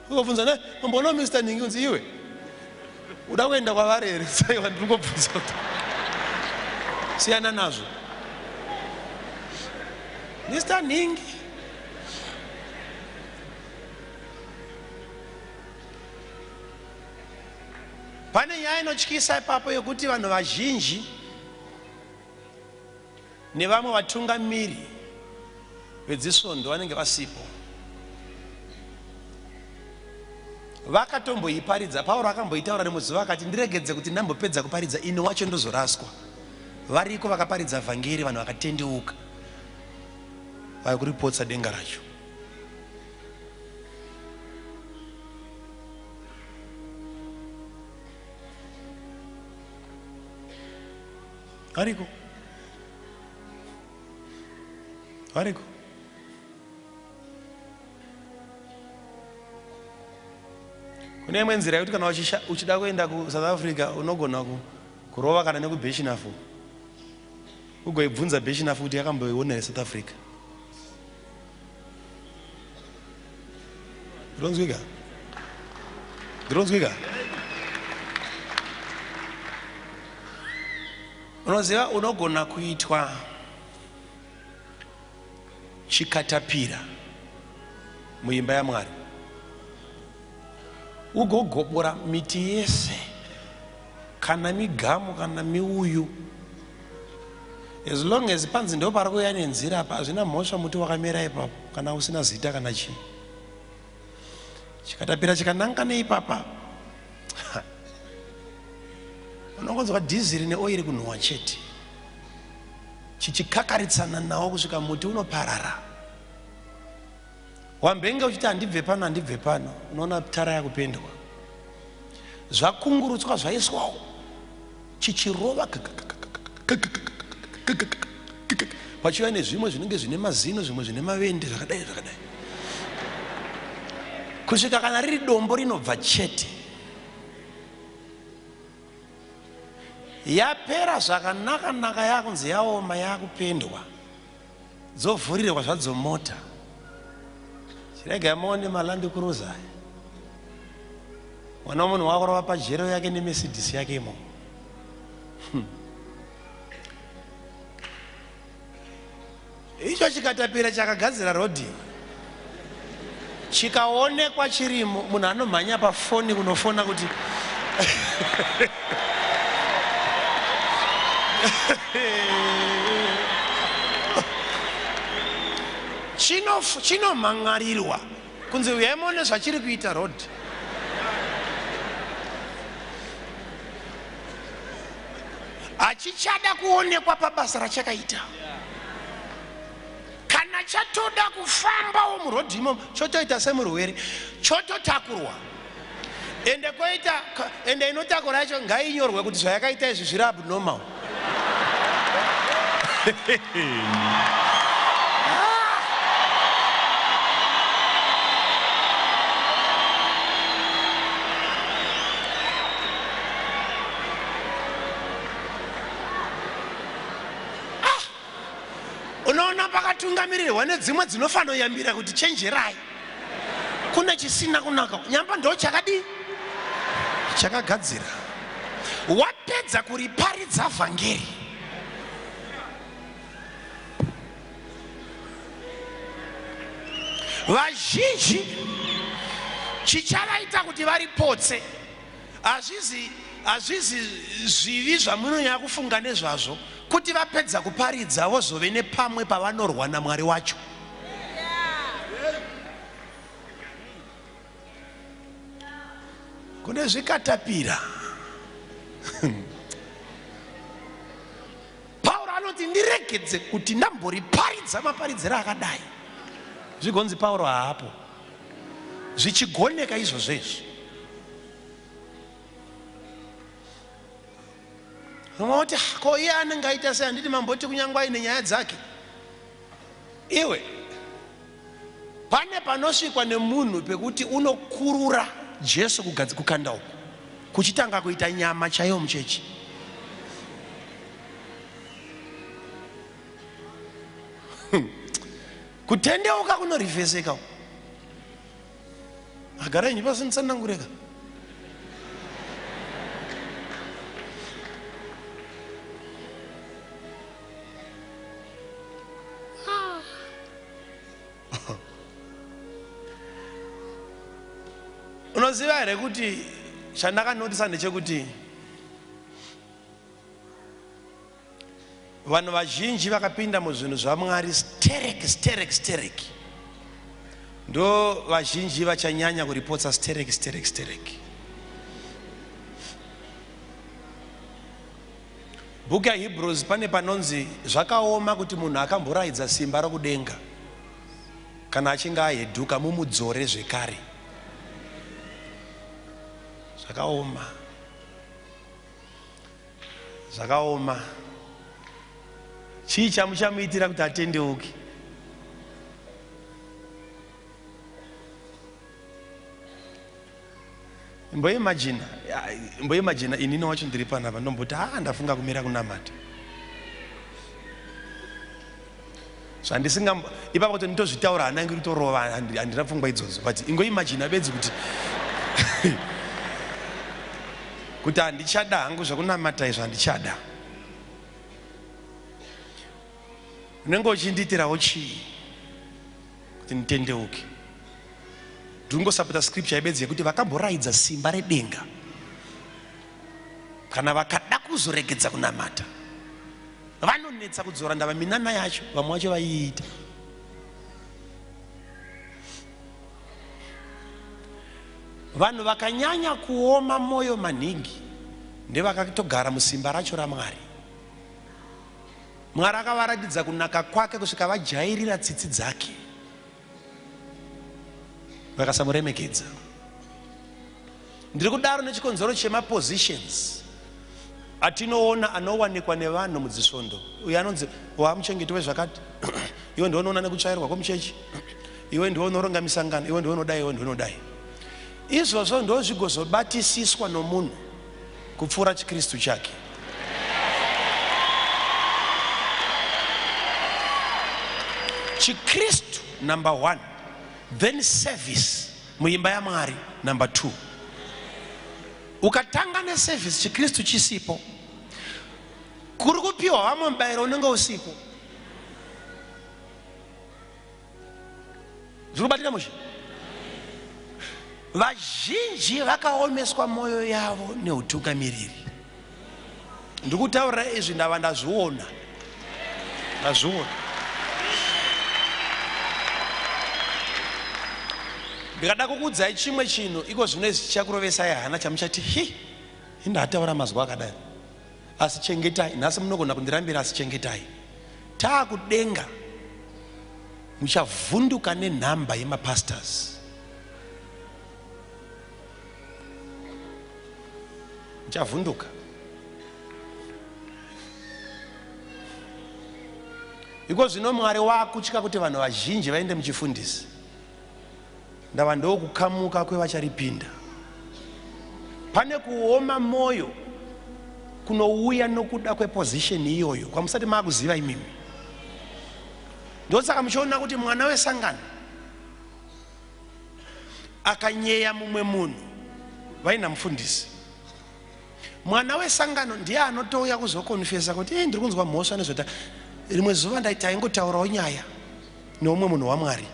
Ungobvunza ne umboona Mr Ningi, unzi iwe uda kuenda kwavari here? Saiwa, ndiri kungobvunza kuti siyana nazvo. Mr Ningi, pane nyaya inotyisa ipapo yekuti vanhu vazhinji nevamwe vatungamiri vedzisvondo vanenge vasipo vakatomboiparidza. Pauro akamboitaura rimwe zuva akati, ndiregedze kuti ndambopedza kuparidza, ini wacho ndozoraswa. Variko vakaparidza vhangeri, vanhu vakatendeuka, vari kuripotsa denga racho. Variko, variko. Kune imwe nzira yekuti kana uchida kuenda kuSouth Africa, unogona kurova kana nekuBirchenough, ugoibvunza Birchenough kuti yakamboiona here South Africa. Ndinonzwika? Ndinonzwika? Unoziva, unogona kuitwa chikatapira muimba yaMwari, ugogobora miti yese, kana migamu kana miuyu. As long as panzi ndo pari kuuya nenzira apa, hazvina mhosva muti wakamera ipapo kana usina zita kana chii. Chikatapira chikananga neipapa, unongonzwa dhiziri neoiri kunhuhwa chete, chichikakaritsana nawo kusvika muti unoparara. Wambenge uchiti handibve pano, handibve pano, unoona tara yakupendwa, zvakungurutswa, zvaiswawo, chichirova, pachiuya nezvimwe zvinenge zvine mazino, zvimwe zvine mavende, zvakadai zvakadai, kusvika kana riri dombo rinobva chete. Yapera zvakanaka-naka yakunzi yaoma yakupendwa. Dzovhurirwa zvadzo mota. Chiregai muone maLand Cruiser aya. Mwana wemunhu wakurova pajero yake neMercedes yake imomo. Icho chikatapira chakagadzira rodhi chikaonekwa chirimo, munhu anomhanya pafoni kunofona kuti chinomhan'arirwa kunzi uyai muone zvachiri kuita rodhi. Hachichada kuonekwa pabasa rachakaita. Kana chatoda kufambawo murodhi imomo, chotoita semurwere, chototakurwa. Ende koita, ende inotakura yacho ngainyorwe kuti zvayakaita izvi zviri abnormal. Unoona pakatungamirirwa nedzimwe dzinofanoyambira kuti chenjerai, kune chisina kunaka, nyamba ndo chakadii chakagadzira. Wapedza kuriparidza vhangeri, vazhinji chichavaita kuti varipotse. Hazvizi zvivi zvamunonyanya kufunga nezvazvo, kuti vapedza kuparidza vozove nepamwe pavanorwa naMwari wacho. Kune zvikatapira. Pauro anoti ndiregedze kuti ndamboriparidza maparidziro akadai. Zvigonzi Pauro haapo. Zvichigoneka izvozvo izvi. Unoti ko iye anenge aita sei? Handiti mamboti kunyangwe aine nyaya dzake. Iwe pane panosvikwa nemunhu pekuti unokurura Jesu kukanda uku kuchitanga kuita nyama chaiyo muchechi. Kutendeuka kunorivheseka. Agara inyi pasi nditsanangureka. Unoziva here kuti chandakanotisa ndechekuti vanhu vazhinji vakapinda muzvinhu zvaMwari sterek sterek sterek, ndo vazhinji vachanyanya kuripotsa sterek sterek sterek. Bhuku yaHebrews pane panonzi zvakaoma kuti munhu akamboraidza simba rokudenga kana achinge ahedhuka mumudzore zvekare. Zvakaoma. Zvakaoma. Chii chamuchamuitira kuti atendeuke? Mboimagina inini wacho ndiri panapa ndomboti ndafunga kumira kunamata. Zvandisinga ipapo kuti nditozvitaura hana yangu iritorova, handina pfungwa idzodzo, but ingoimagina bedzi kuti kuti handichada hangu zvekunamata izvo, handichada. Unenge uchindiitirawo chii kuti nditendeuke? Ndingosapota scripture yebedzi yekuti vakamboraidza simba redenga, kana vakada kuzoregedza kunamata vanonetsa kudzora ndava minana yacho, vamwe vacho vaiita. Vanhu vakanyanya kuoma moyo maningi ndevakatogara musimba racho raMwari. Mwari akavaratidza kunaka kwake kusvika vajairira tsitsi dzake, vakasamuremekedza. Ndiri kudaro nechikonzero chemapositions atinoona anowanikwa nevanhu mudzisvondo. Uyo anonzi wamuchengeti wezvakati, iwe ndiwe unoona nekutsvairwa kwemuchechi, iwe ndiwe unoronga misangano, iwe ndiwe unodai, iwe ndiwe unodai. Izvozvo ndozvigozobatisiswa nomunhu kupfuura chiKristu chake. Chikristu number 1, then service muimba yaMwari number 2. Ukatanga neservice chikristu chisipo, kuri kupiwa vamwe mubayiro unenge usipo. Zviri kubatika mushe? Vazhinji vakaomeswa mwoyo yavo neutungamiriri. Ndikutaurira izvi ndava ndazviona. Ndazviona. Ndikada kukuudzai chimwe chinhu iko zvino izvi chichakurovesai hana chamuchati hi indataura mazwi akadai. Asi chengetai, nhasi munogona kundirambira, asi chengetai. Taakudenga muchavhunduka nenhamba yemapastors. Muchavhunduka. Iko zvino Mwari wakutya kuti vanhu vazhinji vaende muchifundisi. Ndava ndokukamuka kwevacharipinda. Pane kuoma moyo kunouya nokuda kweposition iyoyo kwamusati maakuziva imimi. Ndosaka muchiona kuti mwana wesangano akanyeya mumwe munhu vaina mufundisi. Mwana wesangano ndiye anotouya kuzokonfesa kuti ndiri kunzwa mhosva nezvota. Rimwe zuva taingotaurawo nyaya neumwe munhu waMwari,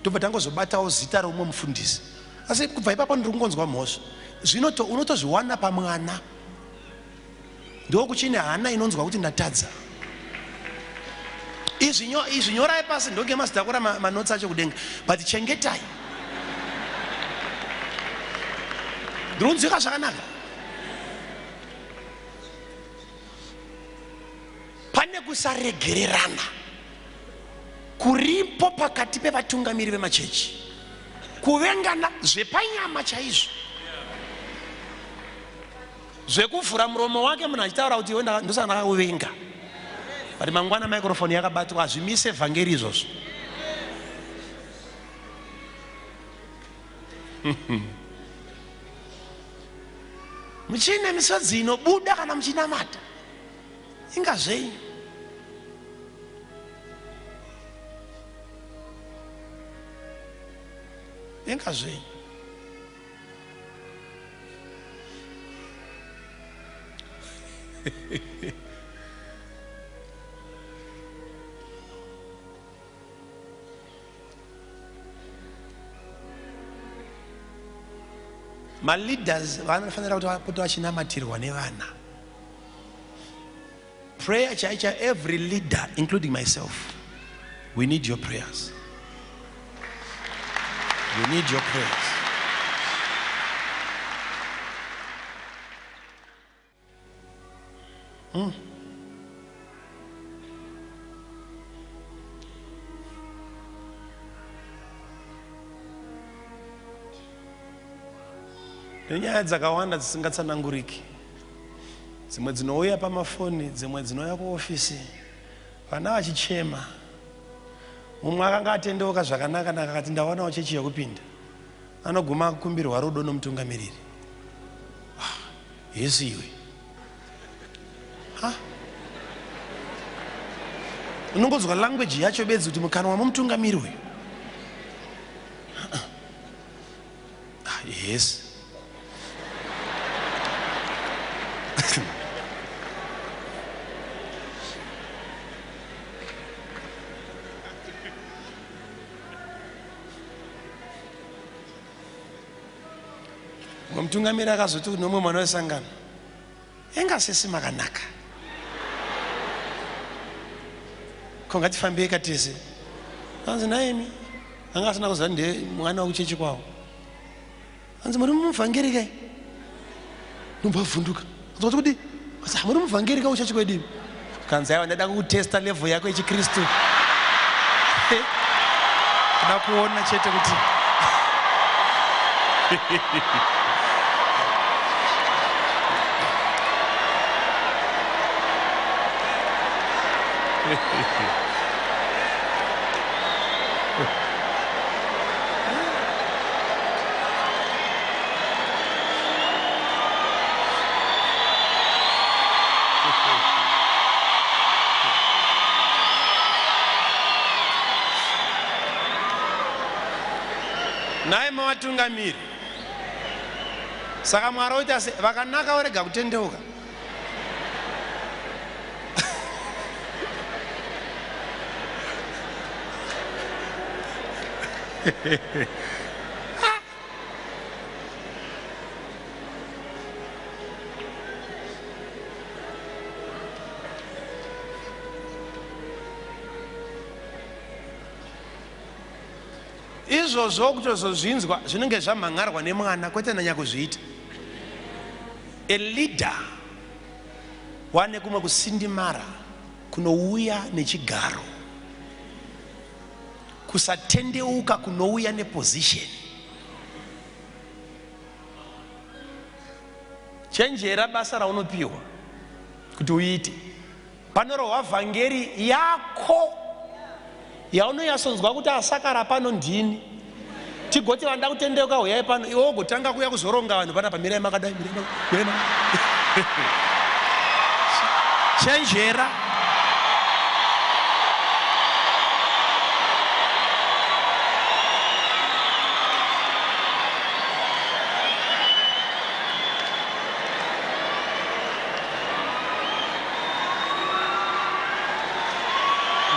tobva tangozobatawo zita reumwe mufundisi, asi kubva ipapo ndiri kungonzwa mhosva. Zvino unotozviwana pamwana, ndokuchine hana inonzwa kuti ndatadza. Izvi nyorai pasi, ndonge mazitakura manotsi acho kudenga, but chengetai. Ndiri kunzwika zvakanaka. Pane kusaregererana kuripo pakati pevatungamiri vemachechi, kuvengana zvepanyama chaizvo, zvekuvhura muromo wake munhu achitaura kuti iwe ndosaka ndakakuvenga, but mangwana microphone yakabatwa. Hazvimise vhangeri izvozvo. Muchine misodzi inobuda kana muchinamata, inga zvenyu. Inga zvenyu. Maleaders vanofanira kuti vapote vachinamatirwa nevana. Prayer chaicha, every leader including myself, we need your prayers. We need your prayers. Nenyaya dzakawanda dzisingatsananguriki, dzimwe dzinouya pamafoni, dzimwe dzinouya kuofisi, vana vachichema. Mumwe akanga atendeuka zvakanaka naka akati ndawanawo chechi yekupinda, anoguma akukumbirwa rudo nomutungamiriri. Yesu iwe, unongonzwa language yacho bedzi kuti mukanwa momutungamiri uyu. Yes. Mutungamiri akazoti nomwe mwana wesangano, enga sisi makanaka, ko ngatifambei katese. Anzi naimi anga asina kuziva ndiye mwana wekuchechi kwavo. Anzi muri muvhangeri kai? Nobva avhunduka. Anzi kuti kudii? Anzi muri muvhangeri kai kuchechi kwedu? Kanzi aiwa, ndada kukutesta level yako yechikristu, kuda kuona chete kuti. Naye mavatungamiri. Saka Mwari oita se vakanaka vorega kutendeuka. Izvozvo kutozozvinzwa zvinenge zvamhan'arwa nemwana kwete nanyakuzviita. A leader wane kumwe kusindimara kunouya nechigaro, kusatendeuka kunouya neposition. Chenjera basa raunopiwa kuti uite. Panorohwa vhangeri yako yaunonyatsonzwa kuti asakara pano ndini, tigoti vanoda kutendeuka huyai pano, iwe wogotanga kuuya kuzoronga vanhu panapa, mirai makadai, mirai makadai. Chenjera.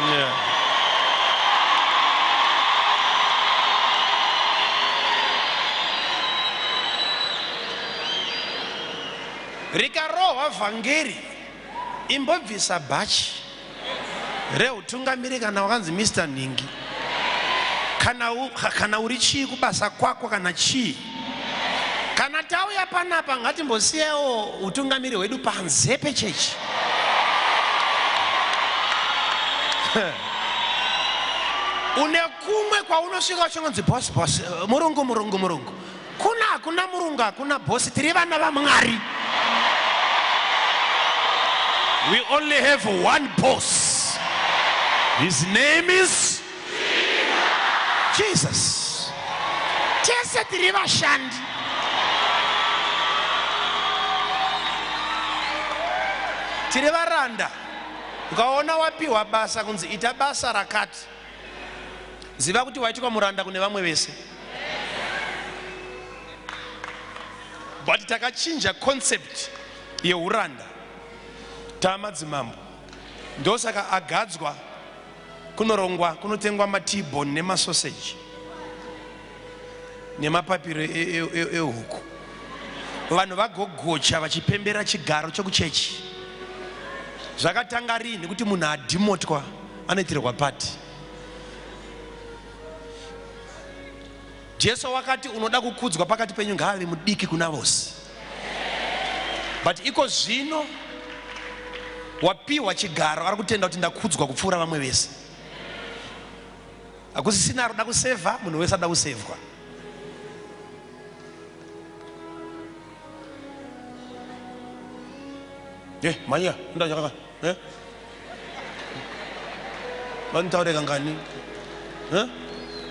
Yeah. Rikarohwa vhangeri, imbobvisa bhachi reutungamiri kana wakanzi Mr Nhingi, kana uri chii kubasa kwako kana chii. Kana tauya panapa ngatimbosiyawo utungamiri hwedu panze pechechi. Une kumwe kwaunosvika uchingonzi boss boss, murungu murungu murungu. Kuna hakuna murungu, hakuna boss, tiri vana vaMwari. We only have one boss. His name is Jesus. Tese tiri vashandi. Tiri varanda. Ukaona wapiwa basa kunzi ita basa rakati, ziva kuti waitwa muranda kune vamwe vese. But takachinja concept yeuranda taamadzimambo. Ndosaka agadzwa kunorongwa kunotengwa matibone nemasoseji nemapapiro ehuku, vanhu vagogocha vachipembera chigaro chokuchechi. Zvakatanga rini kuti munhu adhimotwa anoitirwa pati? Jesu wakati unoda kukudzwa pakati penyu ngaave mudiki kuna vose. But iko zvino wapiwa chigaro ari kutenda kuti ndakudzwa kupfuura vamwe vese. Hakusisina ari kuda kusevha, munhu wese ada kusevhwa. Manya, ndachaka. Vanitaure kangani?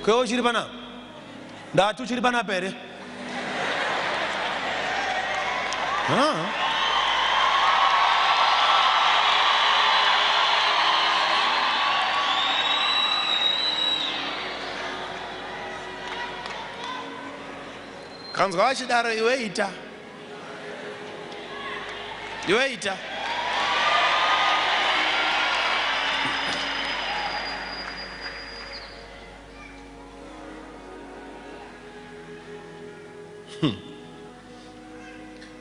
Kwewo uchiri panapa? Ndati uchiri panapa here? Kanzwa vachidaro, iwe ita. Iwe ita.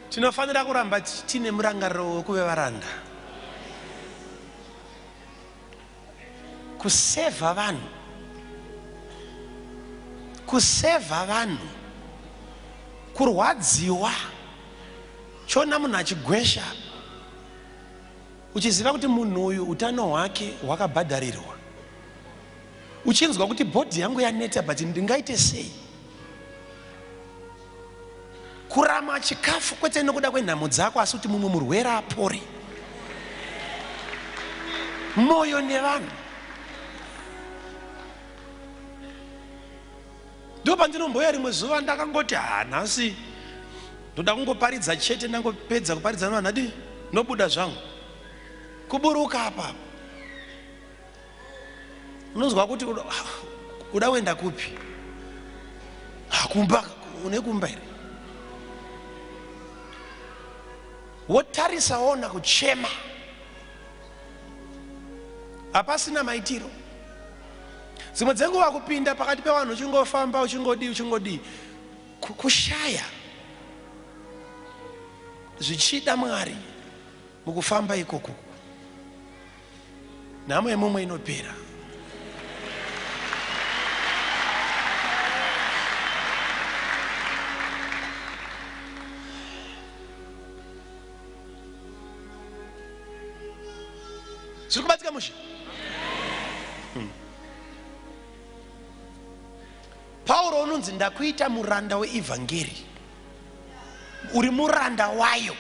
Tinofanira kuramba tine murangariro wekuve varanda, kusevha vanhu, kusevha vanhu, kurwadziwa. Chiona munhu achigwesha, uchiziva kuti munhu uyu utano hwake hwakabhadharirwa, uchinzwa kuti bhodhi yangu yaneta, but ndingaite sei? Kurama chikafu kwete nokuda kwenhamo dzako, asi kuti mumwe murwere apore. Moyo nevanhu. Ndipo pandinomboya rimwe zuva ndakangoti nhasi ndoda kungoparidza chete, ndangopedza kuparidza nevanhu adi nobuda zvangu. Kuburuka apa unonzwa kuti uda kuenda kupi? Kumba une kumba here? Wotarisa woona kuchema, hapasina maitiro. Dzimwe dzenguva kupinda pakati pevanhu uchingofamba uchingodii uchingodii, kushaya zvichida Mwari mukufamba ikoko, nhamo yemumwe inopera. Zviri kubatika mushe. Pauro unonzi ndakuita muranda weevhangeri, uri muranda wayo,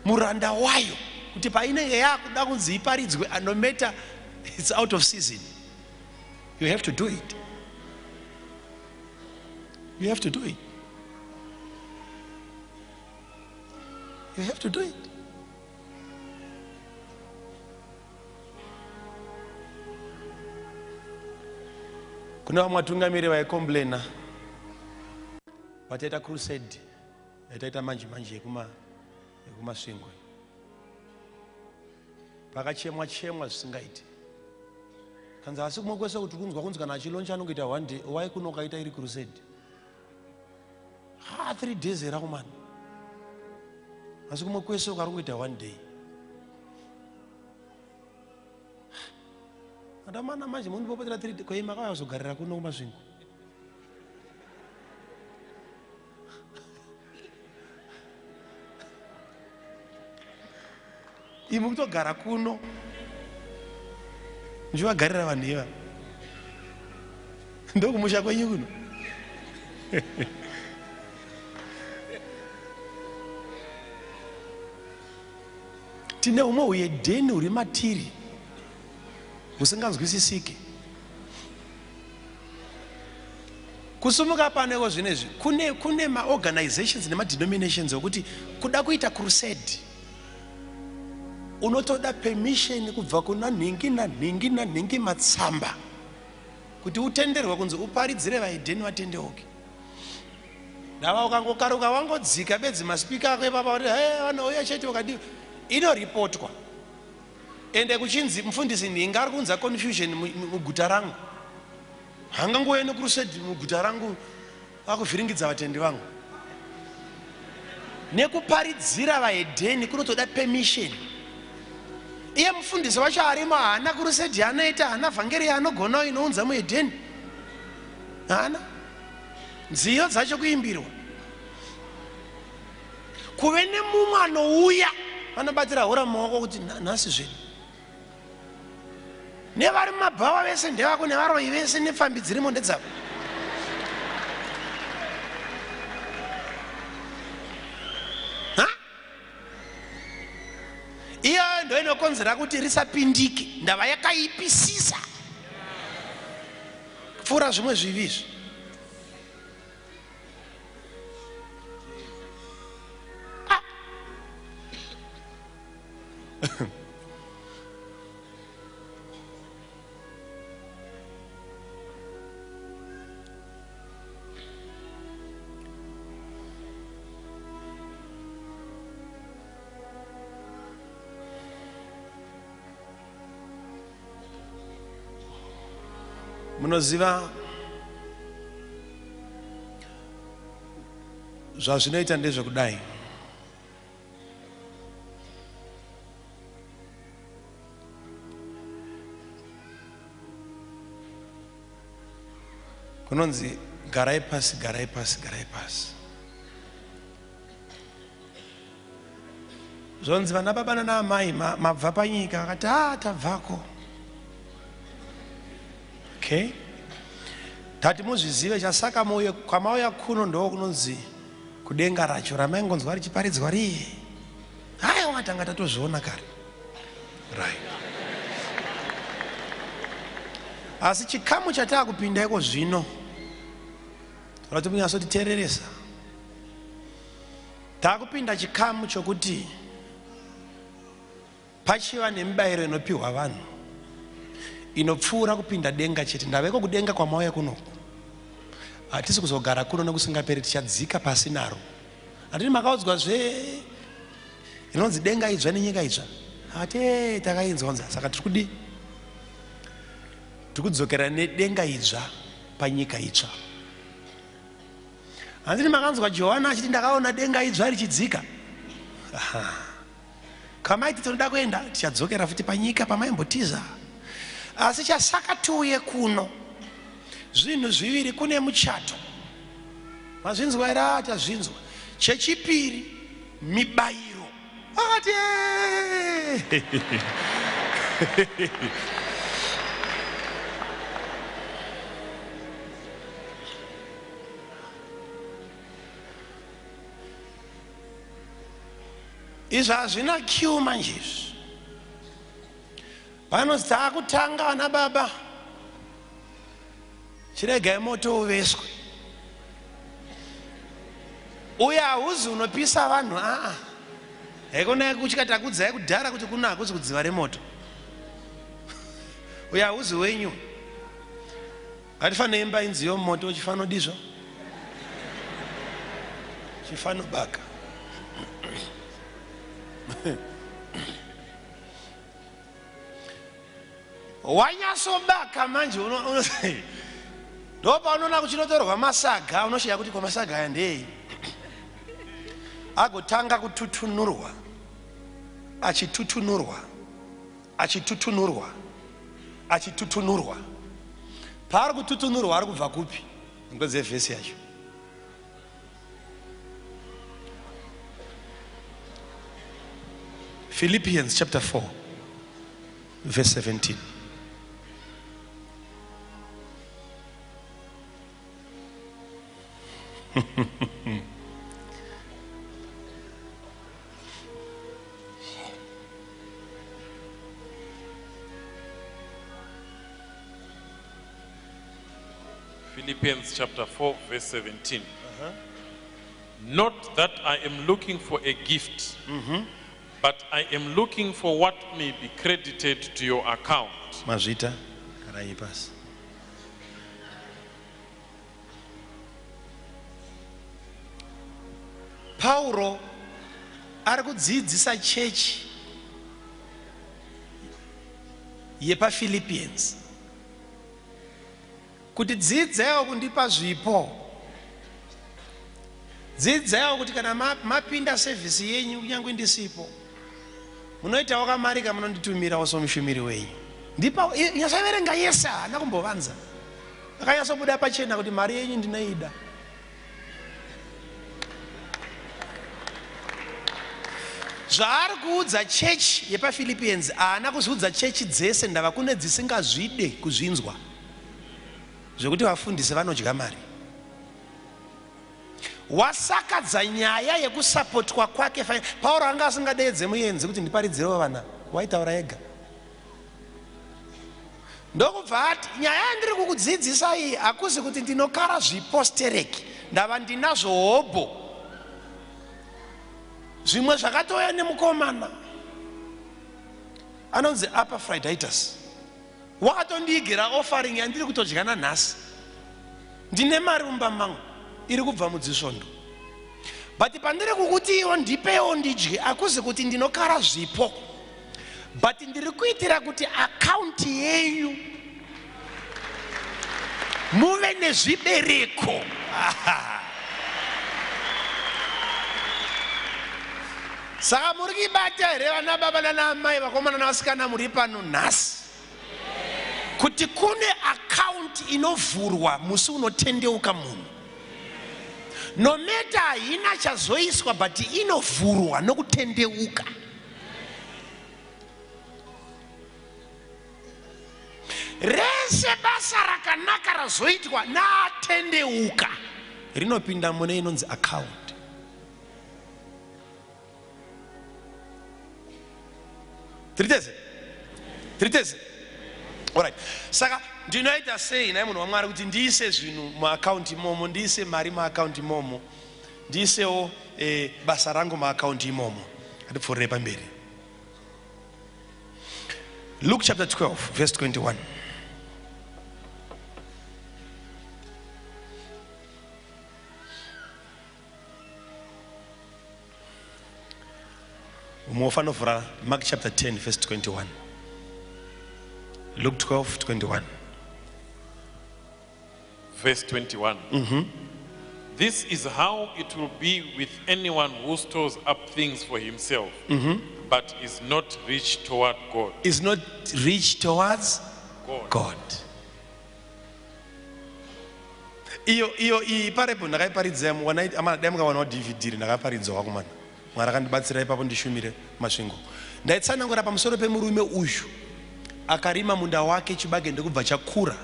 muranda wayo, kuti painenge yakuda kunzi iparidzwe, no matter it's out of season, you have to do it, you have to do it, you have to do it. Kune vamwe vatungamiri vaikomplaina vataita crusade yataita manje manje yekuMasvingo, pakachemwa chemwa zvisingaiti. Kanzi asi kumwe kwese kuti kunzwa kunzi kana achilauncha anongoita one day, wai kuno ukaita iri crusade ha 3 days here akomana? Asi kumwe kwese ukari kungoita one day. Andamana manje mundipopotera 3 day, koi makauya kuzogarira kuno kuMasvingo? Imi kutogara kuno muchivagarira vanhu iva, ndokumusha kwenyu kuno. Tine humwe huyedheni huri matiri husinganzwisisiki. Kusumuka paneko zvinezvi kune maorganizations nemadenominations okuti kuda kuita crusade unotoda permission kubva kuna nhingi nanhingi nanhingi, matsamba kuti utenderwe kunzi uparidzire vaedheni vatendeuke. Ndava ukangokaruka wangodzika bedzi maspeaker ako ipapa kuti he vanouya chete, ukadiwa inoripotwa, ende kuchinzi mufundisi nhingi ari kuunza confusion muguta rangu, hangangouya necrusade muguta rangu akuvhiringidza vatendi vangu. Nekuparidzira vahedheni kunotoda permission. Iye mufundisi wacho arimo haana crusade yaanoita, haana vhangeri yaanogonawo inounza muhedheni, haana nziyo dzacho kuimbirwa. Kuve nemumwe anouya vanobatira hura mumaoko kuti nhasi zvedu nevari mumabhawa vese ndevako, nevaroyi vese nepfambi dzirimo ndedzako. Ha? Iyoyo ndo inokonzera kuti risapindike, ndava yakaipisisa kupfuura zvimwe zvivi izvi. Ah. Munoziva zvazvinoita ndezvekudai, kunonzi garai pasi, garai pasi, garai pasi. Zvonzi vana baba nana amai mabva panyika, vakati a tabvako. Okay, tati muzvizive chasaka muuye kwamauya kuno, ndo kunonzi kudenga racho ramaingonzwa richiparidzwa riye. Haiwa, tanga tatozviona kare, right? Asi chikamu chataakupinda iko zvino rati munyatsotiteereresa, taakupinda chikamu chokuti pachiva nemibayiro inopiwa vanhu. Inopfuura kupinda denga chete. Ndaveko kudenga kwamauya kunoku. Hatisi kuzogara kuno nekusingaperi, tichadzika pasi naro. Handiti makaudzwa zve inonzi denga idzva nenyika idzva? Ate takainzwanza, saka tiri kudii? Tiri kudzokera nedenga idzva panyika itsva. Handiti makanzwa Johana achiti ndakaona denga idzva richidzika? Aha. Kamaiti tinoda kuenda, tichadzokera futi panyika pamaimbotiza. Asi chasaka tiuye kuno zvinhu zviviri, kune muchato. Mazvinzwa here? Achazvinzwa. Chechipiri, mibayiro. Akati izvi hazvina q manje izvi. Panonzi taakutanga vana baba, chiregai moto uveswe. Uye hauzi unopisa vanhu aa. Haikonai kutya, takudzai kudhara kuti kuno hakuzi kudziva remoto. Uye hauzi wenyu. Ngatifanei imba inziyo moto chifanodizvo. Chifanobaka. Wanyasobaka manje ndopaunoona kuchinotorwa masaga, unoshiya kuti kwamasaga aya ndei, agotanga kututunurwa, achitutunurwa, achitutunurwa, achitutunurwa. Paari kututunurwa ari kubva kupi? Ndodze vhesi yacho. Philippians chapter 4 verse 17. Philippians chapter 4 verse 17. Not that I am looking for a gift, but I am looking for what may be credited to your account. Mazvita, garai pasi. Pauro ari kudzidzisa chechi yepaPhilippians kuti dzidzaiwo kundipa zvipo, dzidzaiwo kuti kana mapinda sevhisi yenyu kunyange ndisipo munoitawo kamari kamunonditumirawo somushumiri wenyu. Ndipa nyatsoverenga yese, haana kumbovanza, akanyatsobuda pachena kuti mari yenyu ndinoida. Zvaari kuudza chechi yepaPhilippians haana kuzviudza chechi dzese, ndava kune dzisingazvide kuzvinzwa zvekuti vafundisi vanodya mari. Wasakadza nyaya yekusapotwa kwake. Pauro anga asingadeedze muenzi kuti ndiparidzirewo vana, waitaura ega. Ndokubva ati nyaya yandiri kukudzidzisa iyi hakuzi kuti ndinokara zvipostereki, ndava ndinazvo hobho. Zvimwe zvakatouya nemukomana anonzi Epaphroditus, wakatondiigira offering yandiri kutodya nanhasi. Ndine mari mumba mangu iri kubva mudzisvondo, but pandiri kukuti iwo ndipewo ndidye, hakuzi kuti ndinokara zvipo, but ndiri kuitira kuti akaunti yenyu muve nezvibereko. Saka muri kuibata here vana baba nana amai, vakomana navasikana muri pano nhasi, kuti kune akaunti inovhurwa musi unotendeuka munhu? No matter haina chazoiswa, but inovhurwa nokutendeuka. Rese basa rakanaka razoitwa naatendeuka rinopinda mune inonzi account. Tiri tese? Alright. Saka ndinoita sei nhai munhu waMwari kuti ndiise zvinhu muakaunti imomo, ndiise mari muakaunti imomo, ndiisewo basa rangu muakaunti imomo? Atipfuurire pamberi. Luke chapter 12 verse 21. Umwe wofanovhura Mark chapter 10 verse 21. Luke 12 21. Verse 21. This is how it will be with anyone who stores up things for himself, but is not rich toward God. Is not rich towards God. God. Iyo iyo iyi parable ndakaiparidza dai mukawanawo DVD ri ndakaparidzawo kumana. Mwari akandibatsira ipapo ndishumire Masvingo. Ndaitsanangura pamusoro pemurume uyu akarima munda wake chibage ndokubva chakura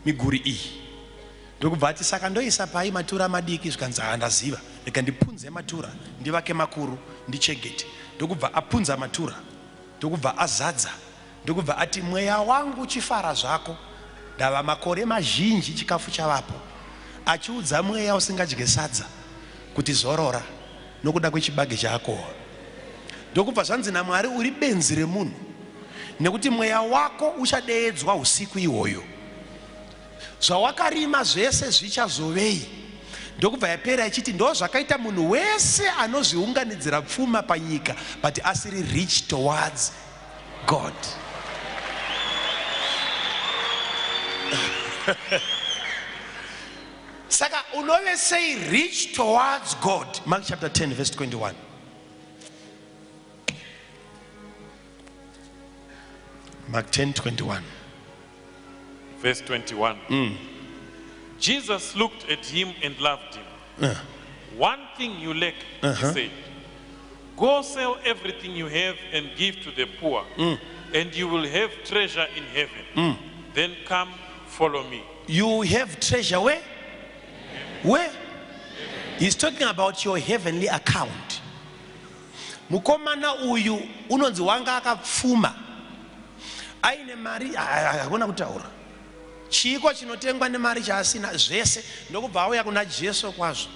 miguri iyi. Ndokubva ati saka ndoisa pai matura madiki, zvikanzi haa ndaziva, rega ndipunze matura ndivake makuru ndichengete. Ndokubva apunza matura, ndokubva azadza, ndokubva ati mweya wangu chifara zvako, ndava makore mazhinji chikafu chavapo. Achiudza mweya usingadye sadza kuti zorora nokuda kwechibage chaakohwa. Ndokubva zvanzi naMwari uri benzi remunhu, nekuti mweya wako uchadeedzwa usiku ihwoyo, zvawakarima zvese zvichazovei. Ndokubva yapera ichiti ndo zvakaita munhu wese anozviunganidzira pfuma panyika but asiri rich towards God. Saka unove sei rich towards God? Mark chapter 10 verse 21. Mark 10 21. Verse 21. Jesus looked at him and loved him. One thing you lack, he said. Go sell everything you have and give to the poor, and you will have treasure in heaven. Then come, follow me. You have treasure where? Where? He's talking about your heavenly account. Mukomana uyu unonzi wanga akapfuma aine mari, hakuna kutaura chiiko chinotengwa nemari chaasina zvese. Ndokubva auya kuna Jesu kwazvo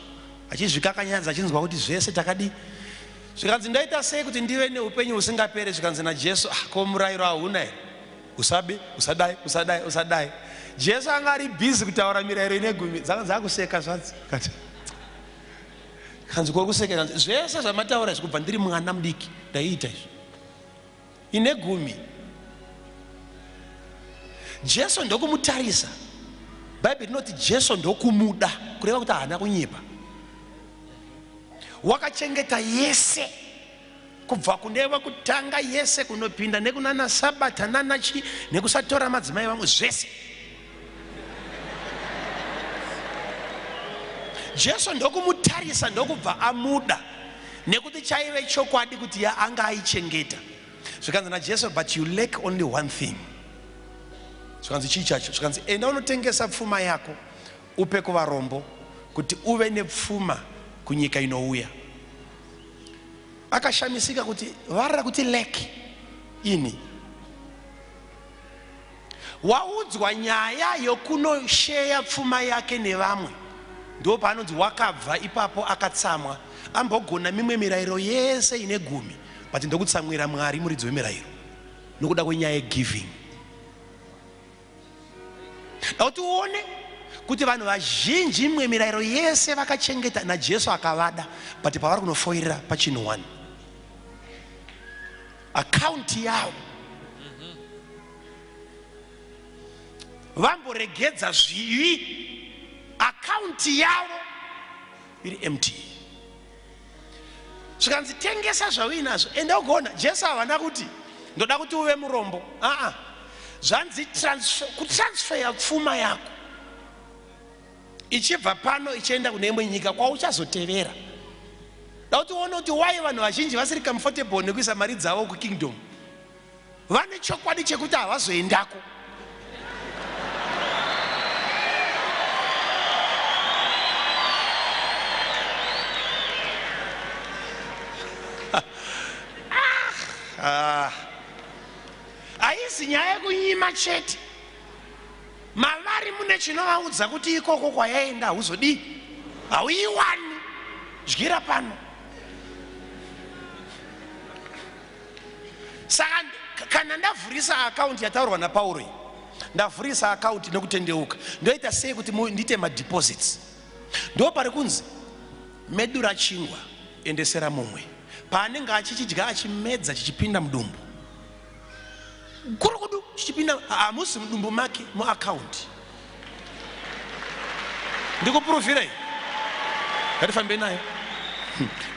achizvikakanyadza achinzwa kuti zvese takadi. Zvikanzi ndaita sei kuti ndive neupenyu husingaperi? Zvikanzi naJesu, ko murayiro hauna here? Usabe, usadai, usadai, usadai. Jesu anga ari busy kutaura mirayiro ine gumi. Dzanga dzakuseka zvadzi. Kati kanzi kuri kuseka, kanzi zvese zvamataura izvi kubva ndiri mwana mudiki ndaiita izvi. Ine gumi. Jesu ndokumutarisa. Bhaibheri rinoti Jesu ndokumuda, kureva kuti haana kunyepa. Wakachengeta yese kubva kune vekutanga yese kunopinda nekunana sabata nanachi nekusatora madzimai vamwe zvese. Jesu ndokumutarisa ndokubva amuda, nekuti chaive chokwadi kuti ya anga aichengeta. Zvikanzi naJesu, but you lack only one thing. Zvikanzi chii chacho? Zvikanzi enda unotengesa pfuma yako upe kuvarombo kuti uve nepfuma kunyika inouya. Akashamisika kuti varira kuti lack ini. Waudzwa nyaya yokunosheya pfuma yake nevamwe, ndo paanonzi wakabva ipapo akatsamwa, ambogona mimwe mirayiro yese ine gumi, but ndokutsamwira Mwari muridzi wemirayiro nokuda kwenyaya yegiving. Kuti uone kuti vanhu vazhinji imwe mirayiro yese vakachengeta naJesu akavada, but pavari kunofoirira pachinhu one, akaunti yavo vamboregedza zvivi, akaunti yavo iri empty. Zvikanzi tengesa zvauinazvo enda ugoona. Jesu havana kuti ndoda kuti uve murombo. Zvanzi kutransferya pfuma yako ichibva pano ichienda kune imwe nyika kwauchazotevera. Da kuti uone kuti why vanhu vazhinji vasiri comfortable nekuisa mari dzavo kukingdom. Vane chokwadi chekuti havazoendako. Haisi nyaya yekunyima chete. Mavari mune chinovaudza kuti ikoko kwayaenda hauzodii, hauiwani, dyira pano. Saka kana ndavhurisa akaunti yataurwa naPauro iyi, ndavhurisa akaunti nekutendeuka, ndoita sei kuti ndiite madeposits? Ndo pari kunzi medura chingwa endesera mumwe, Paanenge achichidya achimedza chichipinda mudumbu. Gurukudu chichipinda hamusi mudumbu make muakaundi. Ndikuprofirei. Ngatifambe nayo.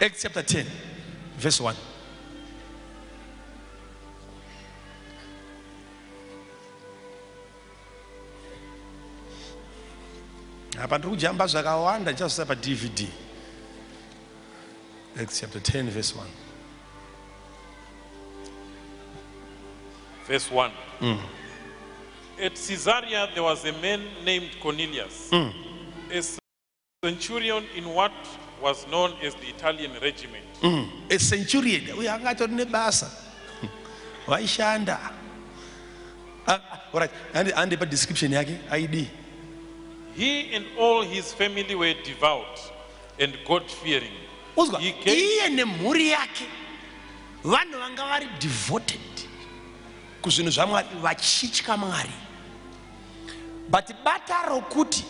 Acts chapter 10 verse 1. Apa ndiri kujamba zvakawanda ndichazoisa paDVD. Acts chapter 10 verse 1. Verse 1. At Caesarea there was a man named Cornelius, a centurion in what was known as the Italian regiment. A centurion uyo anga atori nebasa vaishanda. Alright, handi padescription yake aidii? He and all his family were devout and God-fearing. Uzwa, iye nemhuri yake vanhu vanga vari devoted kuzvinhu zvaMwari vachitya Mwari. But bata rokuti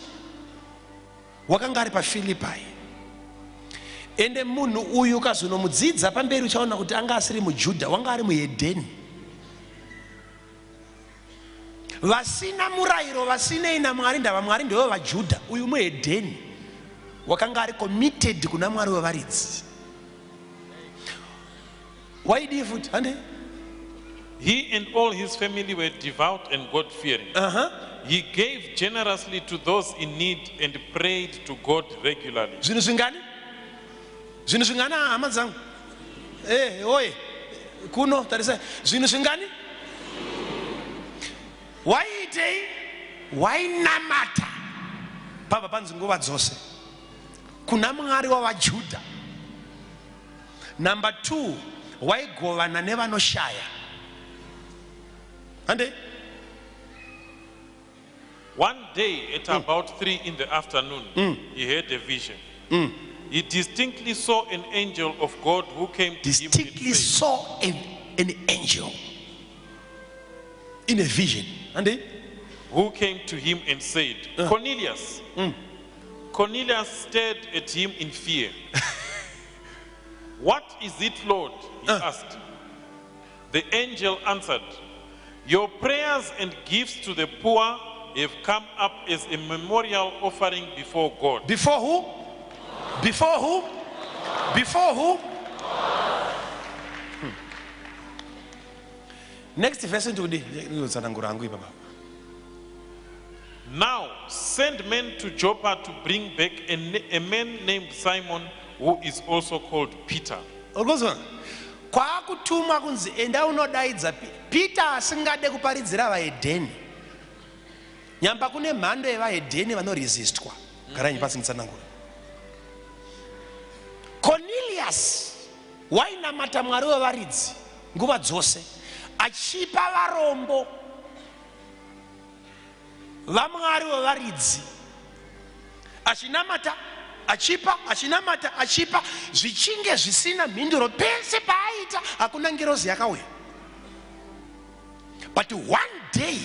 wakanga ari paFilipai, ende munhu uyu ukazonomudzidza pamberi uchaona kuti anga asiri muJudha, wanga ari muhedheni. Vasina murayiro, vasinei naMwari, ndava Mwari ndewe vaJudha. Uyu muhedheni wakanga ari committed kuna Mwari wevaridzi. Waidii futi hande? He and all his family were devout and God-fearing. He gave generously to those in need and prayed to God regularly. Zvinhu zvingani? Zvinhu zvingani hama dzangu? Oye, kuno tarisai. Zvinhu zvingani? Waiitei? Wainamata. Pabva panzi nguva dzose kuna Mwari wavaJudha. Number 2, waigovana nevanoshaya. Hande? One day at about 3 in the afternoon, he had a vision. He distinctly saw an angel of God who came to him. Distinctly saw an angel in a vision. And who came to him and said, Cornelius. Cornelius stared at him in fear. What is it, Lord? He asked. The angel answered, Your prayers and gifts to the poor have come up as a memorial offering before God. Before who? Before who? Before who? Next verse ndikuti. Now send men to Joppa to bring back a man named Simon, who is also called Peter. Kwakutumwa kunzi enda unodaidza Peter asingade kuparidzira vahedheni. Nyamba kune mhando yevahedheni vanoresistwa. Garai pasi nditsanangure. Cornelius wainamata Mwari wevaridzi nguva dzose, achipa varombo vaMwari wevaridzi, achinamata, achipa, achinamata, achipa, zvichinge zvisina mhinduro. Pese paaita hakuna ngirozi yakauya. But one day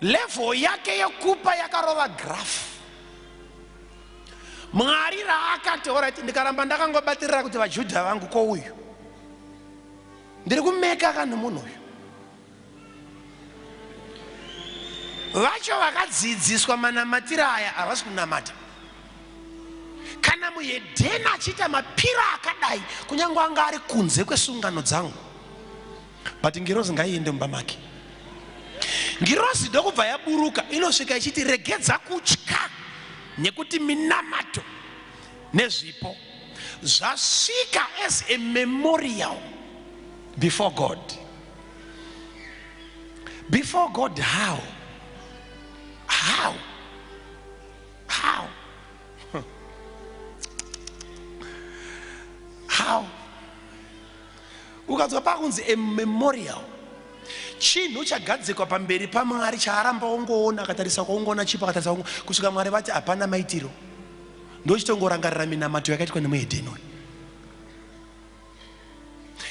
level yake yekupa yakarova graph. Mwari raakati alright, ndikaramba ndakangobatirira kuti vaJudha vangu ko uyu ndiri kumeka kanhu munhu uyu. Vacho vakadzidziswa manamatiro aya havasi kunamata. Kana muhedheni achiita mapiro akadai, kunyange anga ari kunze kwesungano dzangu, but ngirozi ngaiende mumba make. Ngirozi ndokubva yaburuka, inosvika ichiti regedza kutya, nekuti minamato nezvipo zvasvika as a memorial before God. Before God how? How? How? How? Ukadzwa pakunzi a memorial, chinhu chagadzikwa pamberi paMwari chaaramba ongoona, akatarisa kwaungoona chipo, akatarisa kusvika Mwari vati hapana maitiro. Ndochitongorangarira minamato yakaitwa nemuhedheni uyu.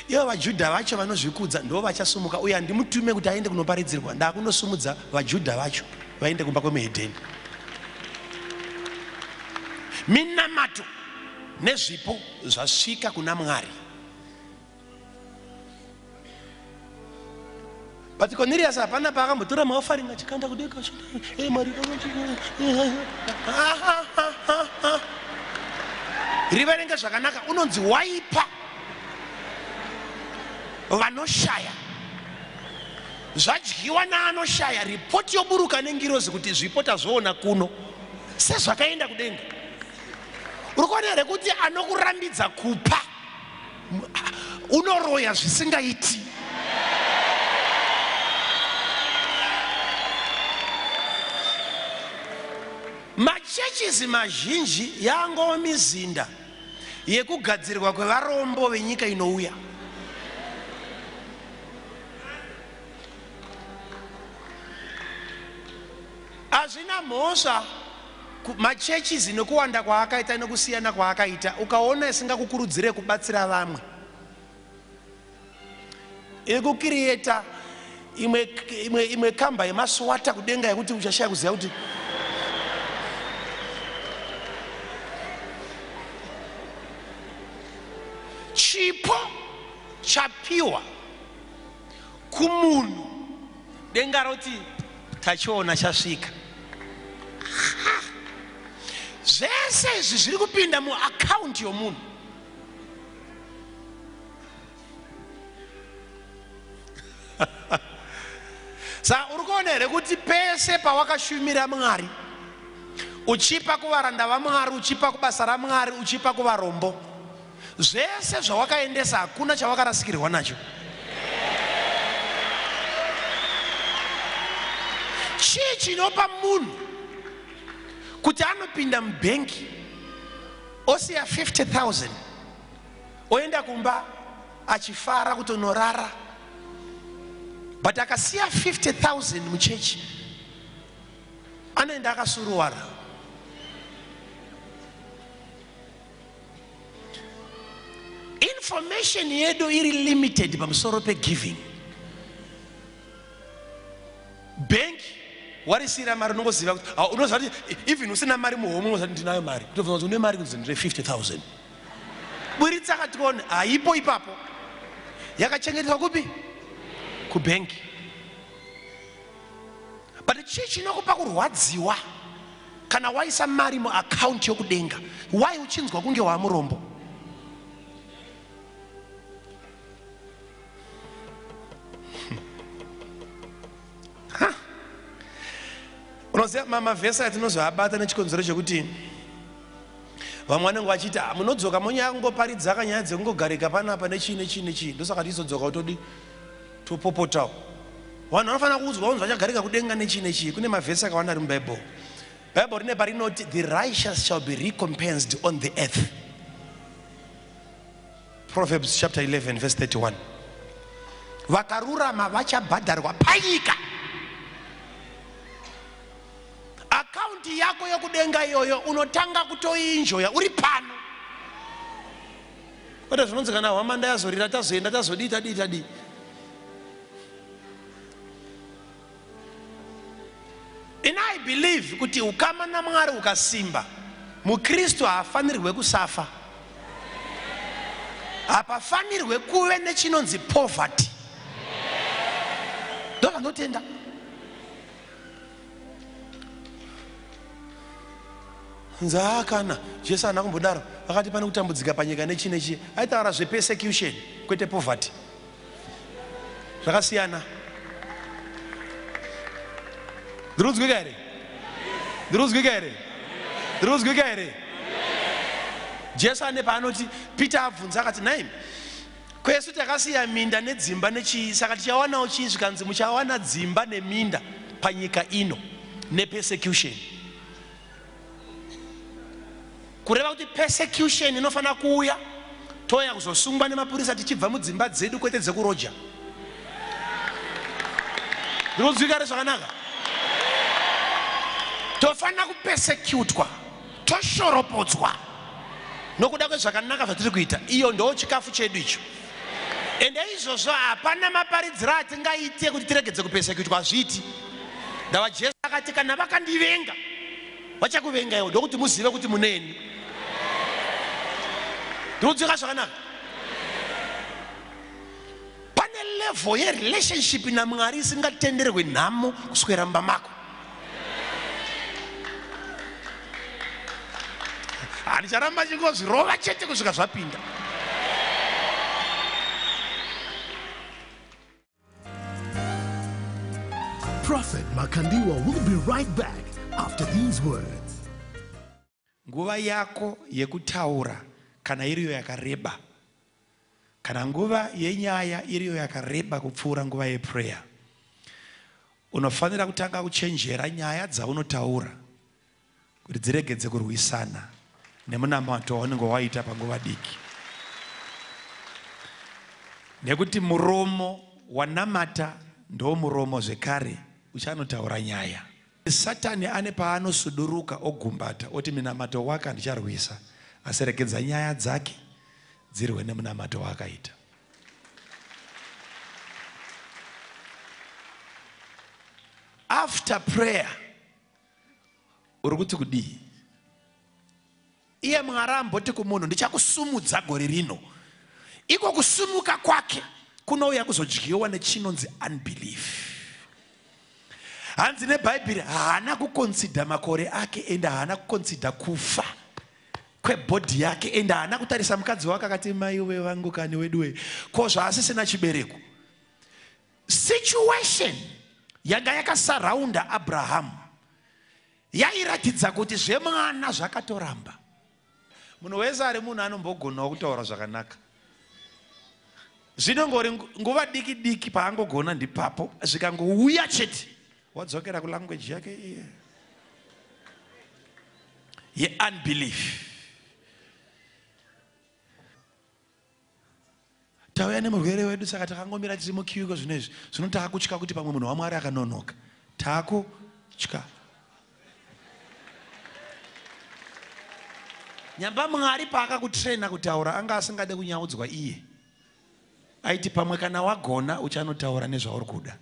Ivo vaJudha vacho vanozvikudza ndo vachasumuka, uye handimutume kuti aende kunoparidzirwa, ndakunosumudza vaJudha vacho vaende kumba kwemuhedheni. Minamato Nezvipo zvasvika kuna Mwari. But Cornelius hapana paakambotora maofaringi achikanda kudenga. Mwari. Riverenge zvakanaka, unonzi waipa vanoshaya. Zvadyiwa naanoshaya, ripoti yoburuka nengirozi kuti zvipo tazviona kuno sezvakaenda kudenga. Uri kuona here kuti anokurambidza kupa unoroya zvisingaiti? Machechisi mazhinji yangova mizinda yekugadzirwa kwevarombo venyika inouya. Hazvina mhosva machechisi nekuwanda kwaakaita nekusiyana kwaakaita, ukaona isingakukurudzire kubatsira vamwe, iri kukirieta imwe kamba yemaswata kudenga yekuti uchashaya kuziva kuti chipo chapiwa kumunhu, denga roti tachiona chasvika. Zvese izvi zviri kupinda muakaunti yomunhu. Saka uri kuona here kuti pese pawakashumira Mwari, uchipa kuvaranda vaMwari, uchipa kubasa raMwari, uchipa kuvarombo, zvese zvawakaendesa hakuna chawakarasikirwa nacho. Chii chinopa munhu kuti anopinda mubhengi osiya 50,000 oenda kumba achifara kutonorara, but akasiya 50,000 muchechi anoenda akasuruwara? Information yedu iri limited pamusoro pegiving. Bank warisiyira mari, unongoziva kuti unoziva kuti even usina mari muhomwe unoziva kuti ndinayo mari. Kutobvunza kuti une mari, kunzi ndine 50,000, buritsa katione. Haipo ipapo, yakachengetwa kupi? Kubhenki. But chii chinokupa kurwadziwa kana waisa mari muakaunti yokudenga? Wai uchinzwa kunge waamurombo? Unoziva mamavhesi atinozoabata nechikonzero chekuti vamwe vanenge vachiti, "Ah, munodzoka monyaya kungoparidza kanyaya dzekungogarika panapa nechii nechii nechii." Ndosaka tichizodzoka kutodi topopotawo. Vanhu vanofanira kuudzwa kunzi vachagarika kudenga nechii nechii. Kune mavhesi akawanda ari mubhaibheri. Bhaibheri rine parinoti, "The righteous shall be recompensed on the earth." Proverbs chapter 11 verse 31. Vakarurama vachabhadharwa panyika. Akaunti yako yokudenga iyoyo unotanga kutoinjoya uri pano, kwete zvinonzi kana hwamanda yazorira tazoenda, tazodii, tadii, tadii. In I believe kuti ukama naMwari ukasimba, mukristu haafanirwe kusafa, hapafanirwe kuve nechinonzi poverty. Ndo zvandotenda. Nzaa kana Jesu haana kumbodaro. Akati pane kutambudzika panyika nechii nechii. Aitaura zvepersecution, kwete poverty. Zvakasiyana. Ndiri kunzwika here? Ndiri kunzwika here? Ndiri kunzwika here? Jesu ane paanoti, Peter abvunza akati, "Nhaimi, kwesu takasiya minda nedzimba nechii, saka tichawanawo chii?" Zvikanzi, "Muchawana dzimba neminda panyika ino nepersecution." Kureva kuti persecution inofanira kuuya, touya kuzosungwa nemapurisa tichibva mudzimba dzedu, kwete dzekuroja. Ndiri kunzwika here zvakanaka? Tofanira kupersecutwa, toshoropodzwa nokuda kwezvakanaka zvatiri kuita. Iyo ndo chikafu chedu icho. Ende izvozvo hapana maparidziro atingaite kuti tiregedze kupersecutwa, hazviiti. Ndava Jesu akati, "Kana vakandivenga, vachakuvenga iwo, ndokuti muzive kuti muneni." Ndinodzika zvakanaka. Pane level yerelationship naMwari isingatenderwe nhamo kuswera mumba mako. Handicharamba chingozvirova chete kusvika zvapinda. Prophet Makandiwa will be right back after these words. Nguva yako yekutaura kana iriyo yakareba, kana nguva yenyaya iriyo yakareba kupfuura nguva yeprayer, unofanira kutanga kuchenjera nyaya dzaunotaura kuti dziregedze kurwisana nemunamato waunenge waita panguva diki. Nekuti muromo wanamata ndo muromo zvekare uchanotaura nyaya. Satani ane paanosuduruka ogumbata oti minamato wake handicharwisa, asi regedza nyaya dzake dzirwe nemunamato waakaita. After prayer uri kuti kudii? Iye Mwari amboti kumunhu ndichakusumudza gore rino. Iko kusumuka kwake kunouya kuzodyiwa nechinonzi unbelief. Hanzi neBhaibheri haana kukonsida makore ake ende haana kukonsida kufa kwebhodhi yake ende haana kutarisa mukadzi wake akati maiwe vangu kani weduwe ko zvaasisina chibereko. Situation yanga yakasaraunda Abrahamu yairatidza kuti zvemwana zvakatoramba. Munhu wese ari munhu anombogonawo kutaura zvakanaka. Zvinongori nguva diki diki paangogona ndipapo, zvikangouya chete wadzokera kulanguage yake iye yeunbelief. Tauya nemurwere wedu saka takangomira tiri mukiwiko zvino izvi. Zvino taakutya kuti pamwe munhu waMwari akanonoka. Taakutya. Nyamba Mwari paakakutraina kutaura anga asingade kunyaudzwa iye. Aiti pamwe kana wagona uchanotaura nezvauri kuda.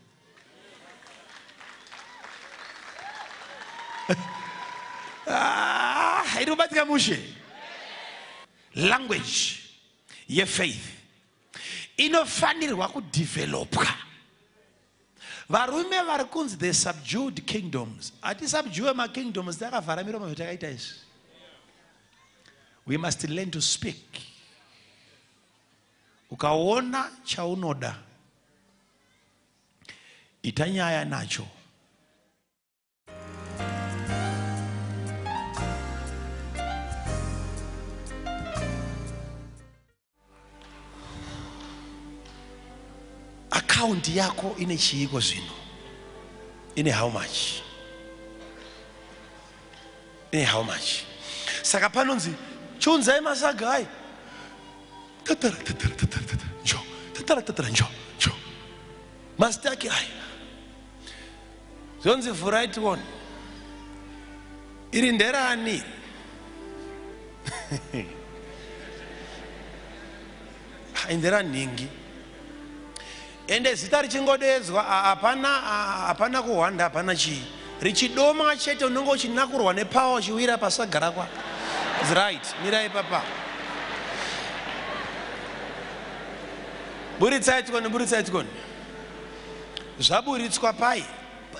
Iri kubatika mushe. Language yefaith inofanirwa kudevelopwa. Varume vari kunzi the subdued kingdoms. Hatisubdue makingdoms takavhara miromo zvatakaita izvi. We must learn to speak. Ukaona chaunoda ita nyaya nacho. Account yako ine chiiko zvino? Ine how much? Ine how much? Saka panonzi chiunzai masaga ai. Tatara tatara tatara tatara njo. Tatara tatara njo njo. Mastaki ai. Zvonzi vhurai tione. Iri nderani? Indera nhingi. Ende zita richingodedzwa hapana kuhwanda, hapana chii. Richidoma chete unenge uchinakurwa nepower uchiwira pasagara kwa. It's right, mirai papa. Buritsai tione, buritsai tione. Zvaburitswa pai?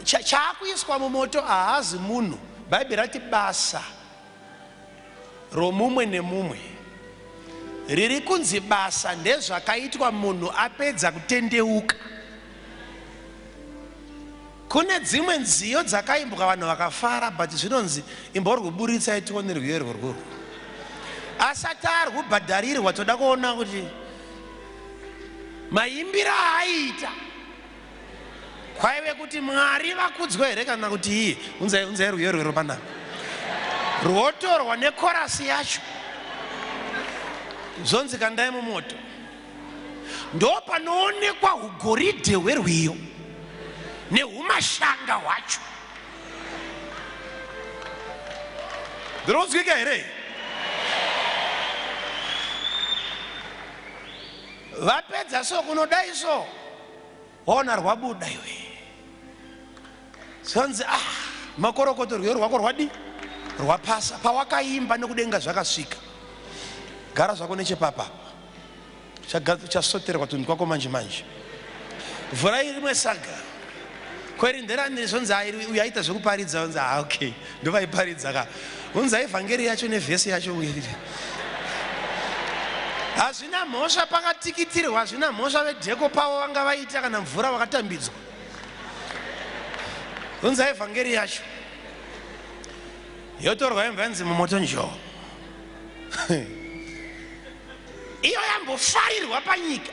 Chaakuiswa mumoto haazi munhu. Bhaibheri rati basa romumwe nemumwe riri kunzi basa ndezvakaitwa munhu apedza kutendeuka. Kune dzimwe nziyo dzakaimbwa vanhu vakafara, but zvinonzi imborwuburitsai tione rwiyo irworwo. Asati arwubhadharirwa toda kuona kuti maimbiro aaiita kwaive kuti Mwari vakudzwe here kana kuti iye. Unzai rwiyo rwero panapa. Rwotorwa nekorasi yacho. Zvonzi kandai mumoto. Ndo panoonekwa ugoridhe hwerwiyo nehumashanga hwacho. Ndinonzwika here? Vapedza so kunodai so waona rwabuda iwe. Zvonzi makorokoto rwiyo rwako rwadi rwapasa pawakaimba nekudenga zvakasvika. Gara zvako nechepapa. Chasoterwa tunhu kwako manje manje. Vhurai rimwe saga. Kweri nderani zvonzi uyu aita zvekuparidza unzi ah okay, ndovaiparidza ka. Unzi evhangeri yacho nevhesi yacho uyu. Hazvina mhosva pakatikitirwa, hazvina mhosva vedheko pavo vanga vaita kana mvura vakatambidzwa. Unzi evhangeri yacho. Yotorwa yemva yanzi mumoto njoo. Iyo yambofarirwa panyika.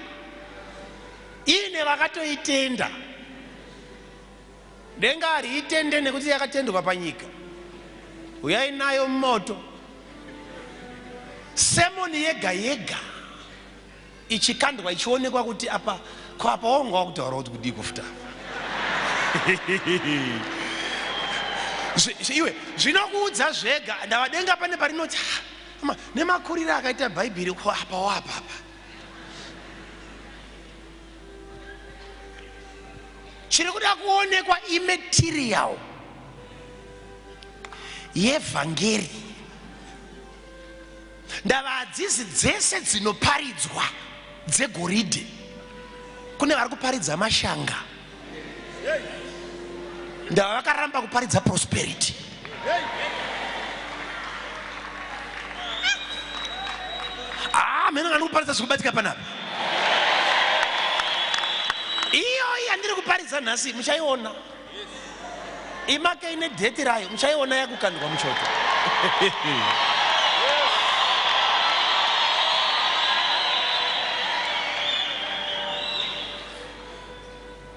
Ine vakatoitenda. Denga hariitende nekuti yakatendwa panyika. Uyai nayo mumoto. Semoni yega yega ichikandwa ichionekwa kuti apa ko apa wanga wakutaura kuti kudii kufuta. Iwe zvinokuudza zvega ndava denga pane parinoti nemakuriro akaita bhaibheri ko apa wapa apa. Chiri kuda kuonekwa imaterial yevhangeri. Ndava hadzisi dzese dzinoparidzwa dzegoridhe. Kune vari kuparidza mashanga. Ndava vakaramba kuparidza prosperity. Mheno ngani kuparidza zvikubatika panapa. Iyo yandiri kuparidza nhasi muchaiona. Imake ine dheti rayo muchaiona yakukandwa muchoto.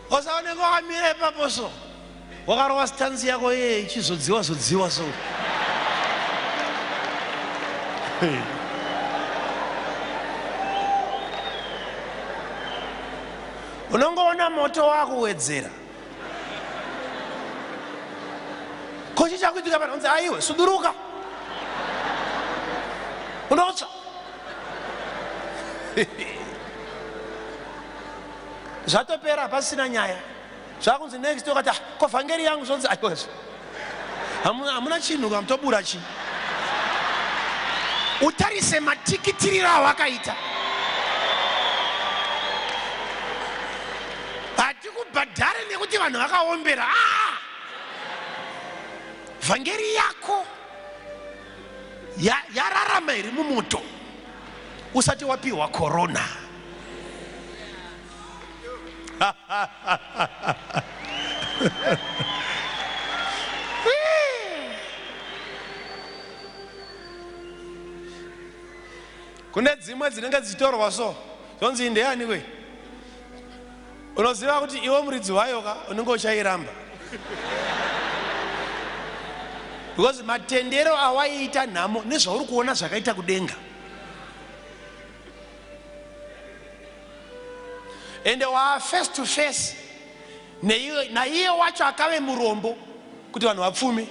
Usaoneka wakamira ipapo so wakarova stanzi yako iye ichizodziwa zodziwa so. Unongoona moto wakuwedzera. Ko chii chakuitika pano? Unzi aiwe suduruka. Unotsva. Zvatopera pasina nyaya. Zvakunzi next wakati ko vhangeri yangu zvonzi aiwa. Hamuna chinhu kamutobura chi. Utarise matikitiriro awakaita. Hatikubhadhare nekuti vanhu vakaombera. Vhangeri yako yararama iri mumoto usati wapiwa corona. Kune dzimwe dzinenge dzichitorwa so zvonzi ndeyani we. Unoziva kuti iwe muridzi wayo ka unenge uchairamba. Because matendero awaiita nhamo nezvauri kuona zvakaita kudenga. Ende waa face to face naiye wacho akave murombo kuti vanhu vapfume.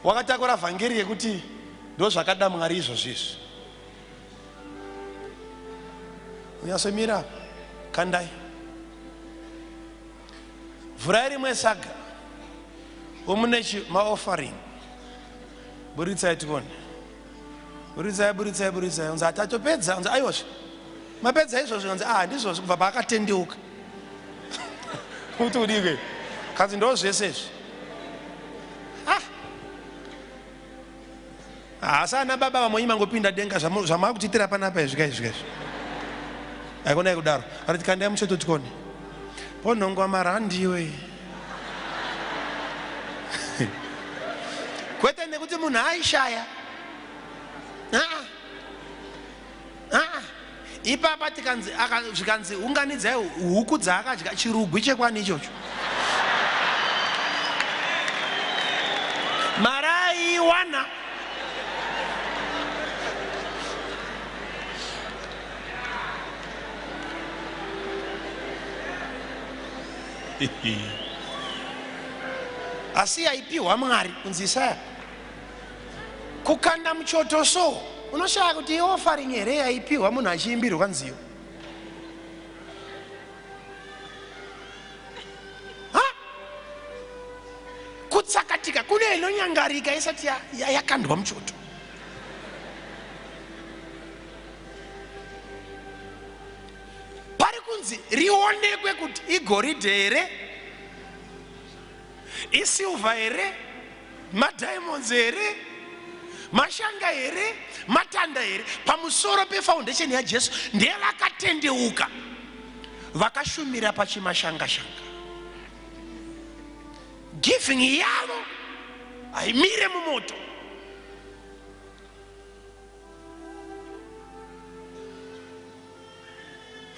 Wakatakura vhangeri yekuti ndo zvakada Mwari izvozvo izvi. Unyasomira kandai. Vhurai rimwe saga. Umune maoffering. Buritsai tione. Buritsai buritsai buritsai. Unzi atatopedza unzi aiwazve. Mapedza izvozvo unzi ndizvozvo kubva paakatendeuka. Kuti udike. Kanzi ndo zvese izvi. Asana baba vamwe mangopinda denga zvamaakutiitira panapa izvi kaizvi kaizvi. Aikona kudaro. Ariti kandai muchoto tione. Ponhongwa marandiwe. Kwete nekuti munhu aishaya. Ipapa tikanzi zvikanzi unganidzai huku dzaakadya chirugwi chekwani ichocho. Maraiwana. Asi yaipiwa Mwari kunzi Isaya kukanda muchoto so unoshaya kuti ioffering here yaipiwa munhu achiimbirwa nziyo. Kutsakatika kune inonyangarika isati yakandwa muchoto. Pari kunzi rionekwe kuti igoridhe here, isilver here, madiamonds here, mashanga here, matanda here. Pamusoro pefoundation yaJesu ndevakatendeuka vakashumira pachimashangashanga. Giving yavo haimire mumoto.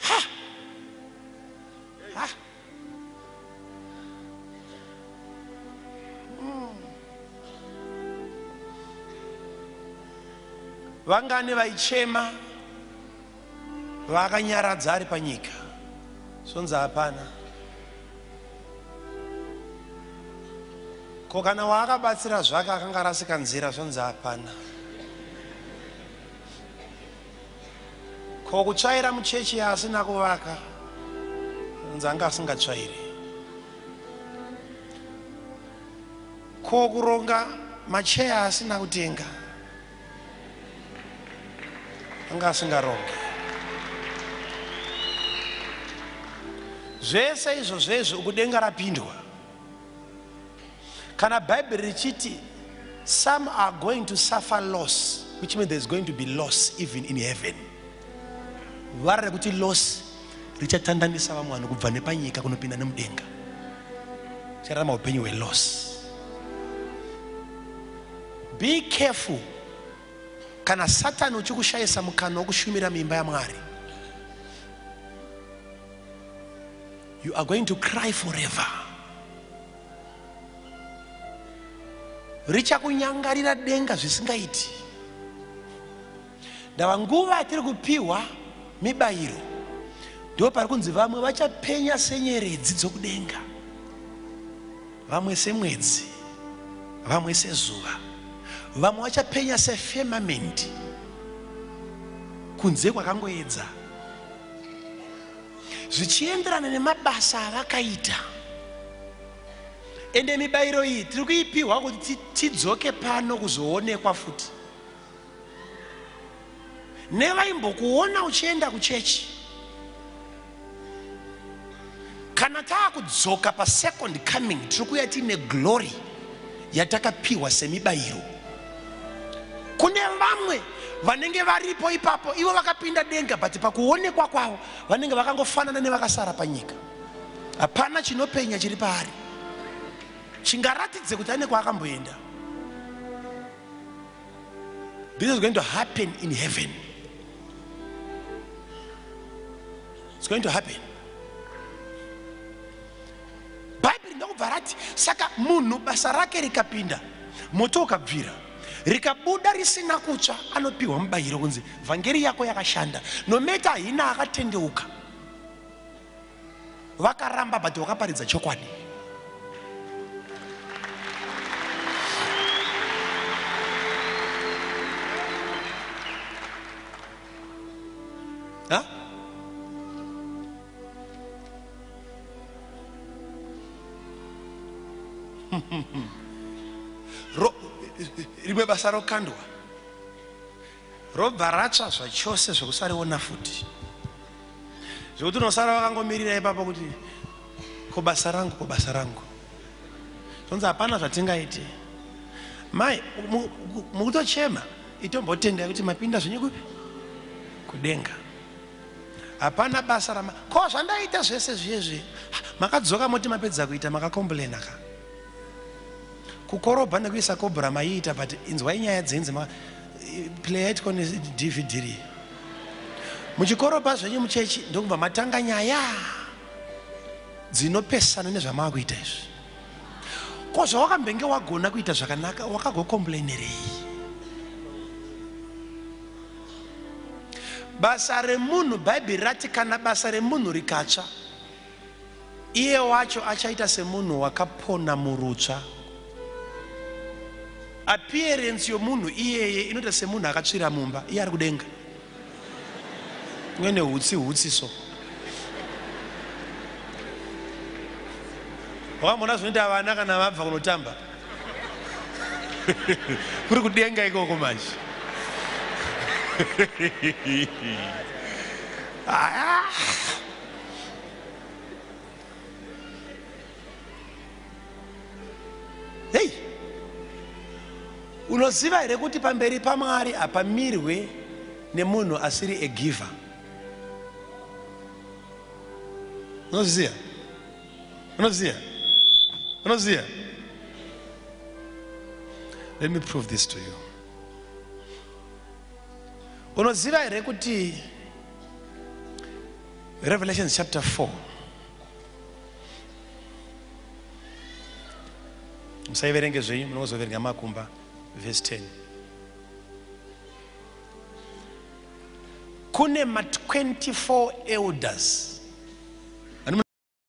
Ha! Ha! Vangani vaichema vakanyaradza ari panyika, zvonzi hapana. Ko kana waakabatsira zvake akanga arasika nzira, zvonzi hapana. Ko kutsvaira muchechi yaasina kuvaka, zvonzi anga asingatsvairi. Ko kuronga macheya asina kutenga, anga asingaronge. Zvese izvo zvezvo ukudenga rapindwa. Kana Bhaibheri richiti some are going to suffer loss, which means there's going to be loss even in heaven. Vara rekuti loss richatandanisa vamwe vanhu kubva nepanyika kunopinda nemudenga. Chararama upenyu hweloss. Be careful kana Satani uchikushayisa mukana wekushumira muimba yaMwari. You are going to cry forever. Richakunyangarira denga zvisingaiti. Ndava nguva yatiri kupiwa mibayiro, ndipo pari kunzi vamwe vachapenya senyeredzi dzokudenga, vamwe semwedzi, vamwe sezuva, vamwe vachapenya sefirmament kunze kwakangoedza, zvichienderana nemabasa avakaita. Ende mibayiro iyi tiri kuipiwa kuti tidzoke pano kuzoonekwa futi nevaimbokuona uchienda kuchechi. Kana taakudzoka pasecond coming, tiri kuuya tiine glory yatakapiwa semibayiro. Kune vamwe vanenge varipo ipapo, ivo vakapinda denga, but pakuonekwa kwavo vanenge vakangofanana nevakasara panyika. Hapana chinopenya chiri paari chingaratidze kuti ane kwaakamboenda. This is going to happen in heaven. It's going to happen. Bhaibheri ndokubva rati saka munhu basa rake rikapinda moto ukabvira rikabuda risina kutsva, anopiwa mubayiro kunzi vhangeri yako yakashanda. Nometa haina akatendeuka, vakaramba, but wakaparidza chokwadi. Ha? Rimwe basa rokandwa robva ratsva zvachose zvekusariona futi, zvekuti unosara wakangomirira ipapo kuti ko basa rangu, ko basa rangu. Zvonzi hapana zvatingaite. Mai mukutochema, itombotendai kuti mapinda zvenyu kupi? Kudenga. Hapana basa rama ko zvandaita zvese zviyezvi. Makadzoka moti mapedza kuita, makakomplaina ka kukorobha nekuisa kobra maiita, but inzwai nyaya dzenzi play yaitwa neDVD ri muchikorobha zvenyu muchechi, ndokubva matanga nyaya dzinopesana nezvamaakuita izvi. Ko zvawakambenge wagona kuita zvakanaka, wakagokomplainerei? Basa remunhu, Bhaibheri rati kana basa remunhu rikatsva, iye wacho achaita semunhu wakapona murutsva. Appearance yomunhu iyeye inoita semunhu akatsvira mumba, iye ari kudenga mwene hutsi hutsi. So wakamboona zvinoita vana kana vabva kunotamba kuri kudenga ikoko manje. Aya. Unoziva here kuti pamberi paMwari hapamirwe nemunhu asiri a giver? Unoziva? Unoziva? Unoziva? Let me prove this to you. Unoziva here kuti Revelation chapter 4, musaiverenge zvenyu, munozoverenga makumba, verse 10, kune ma24 elders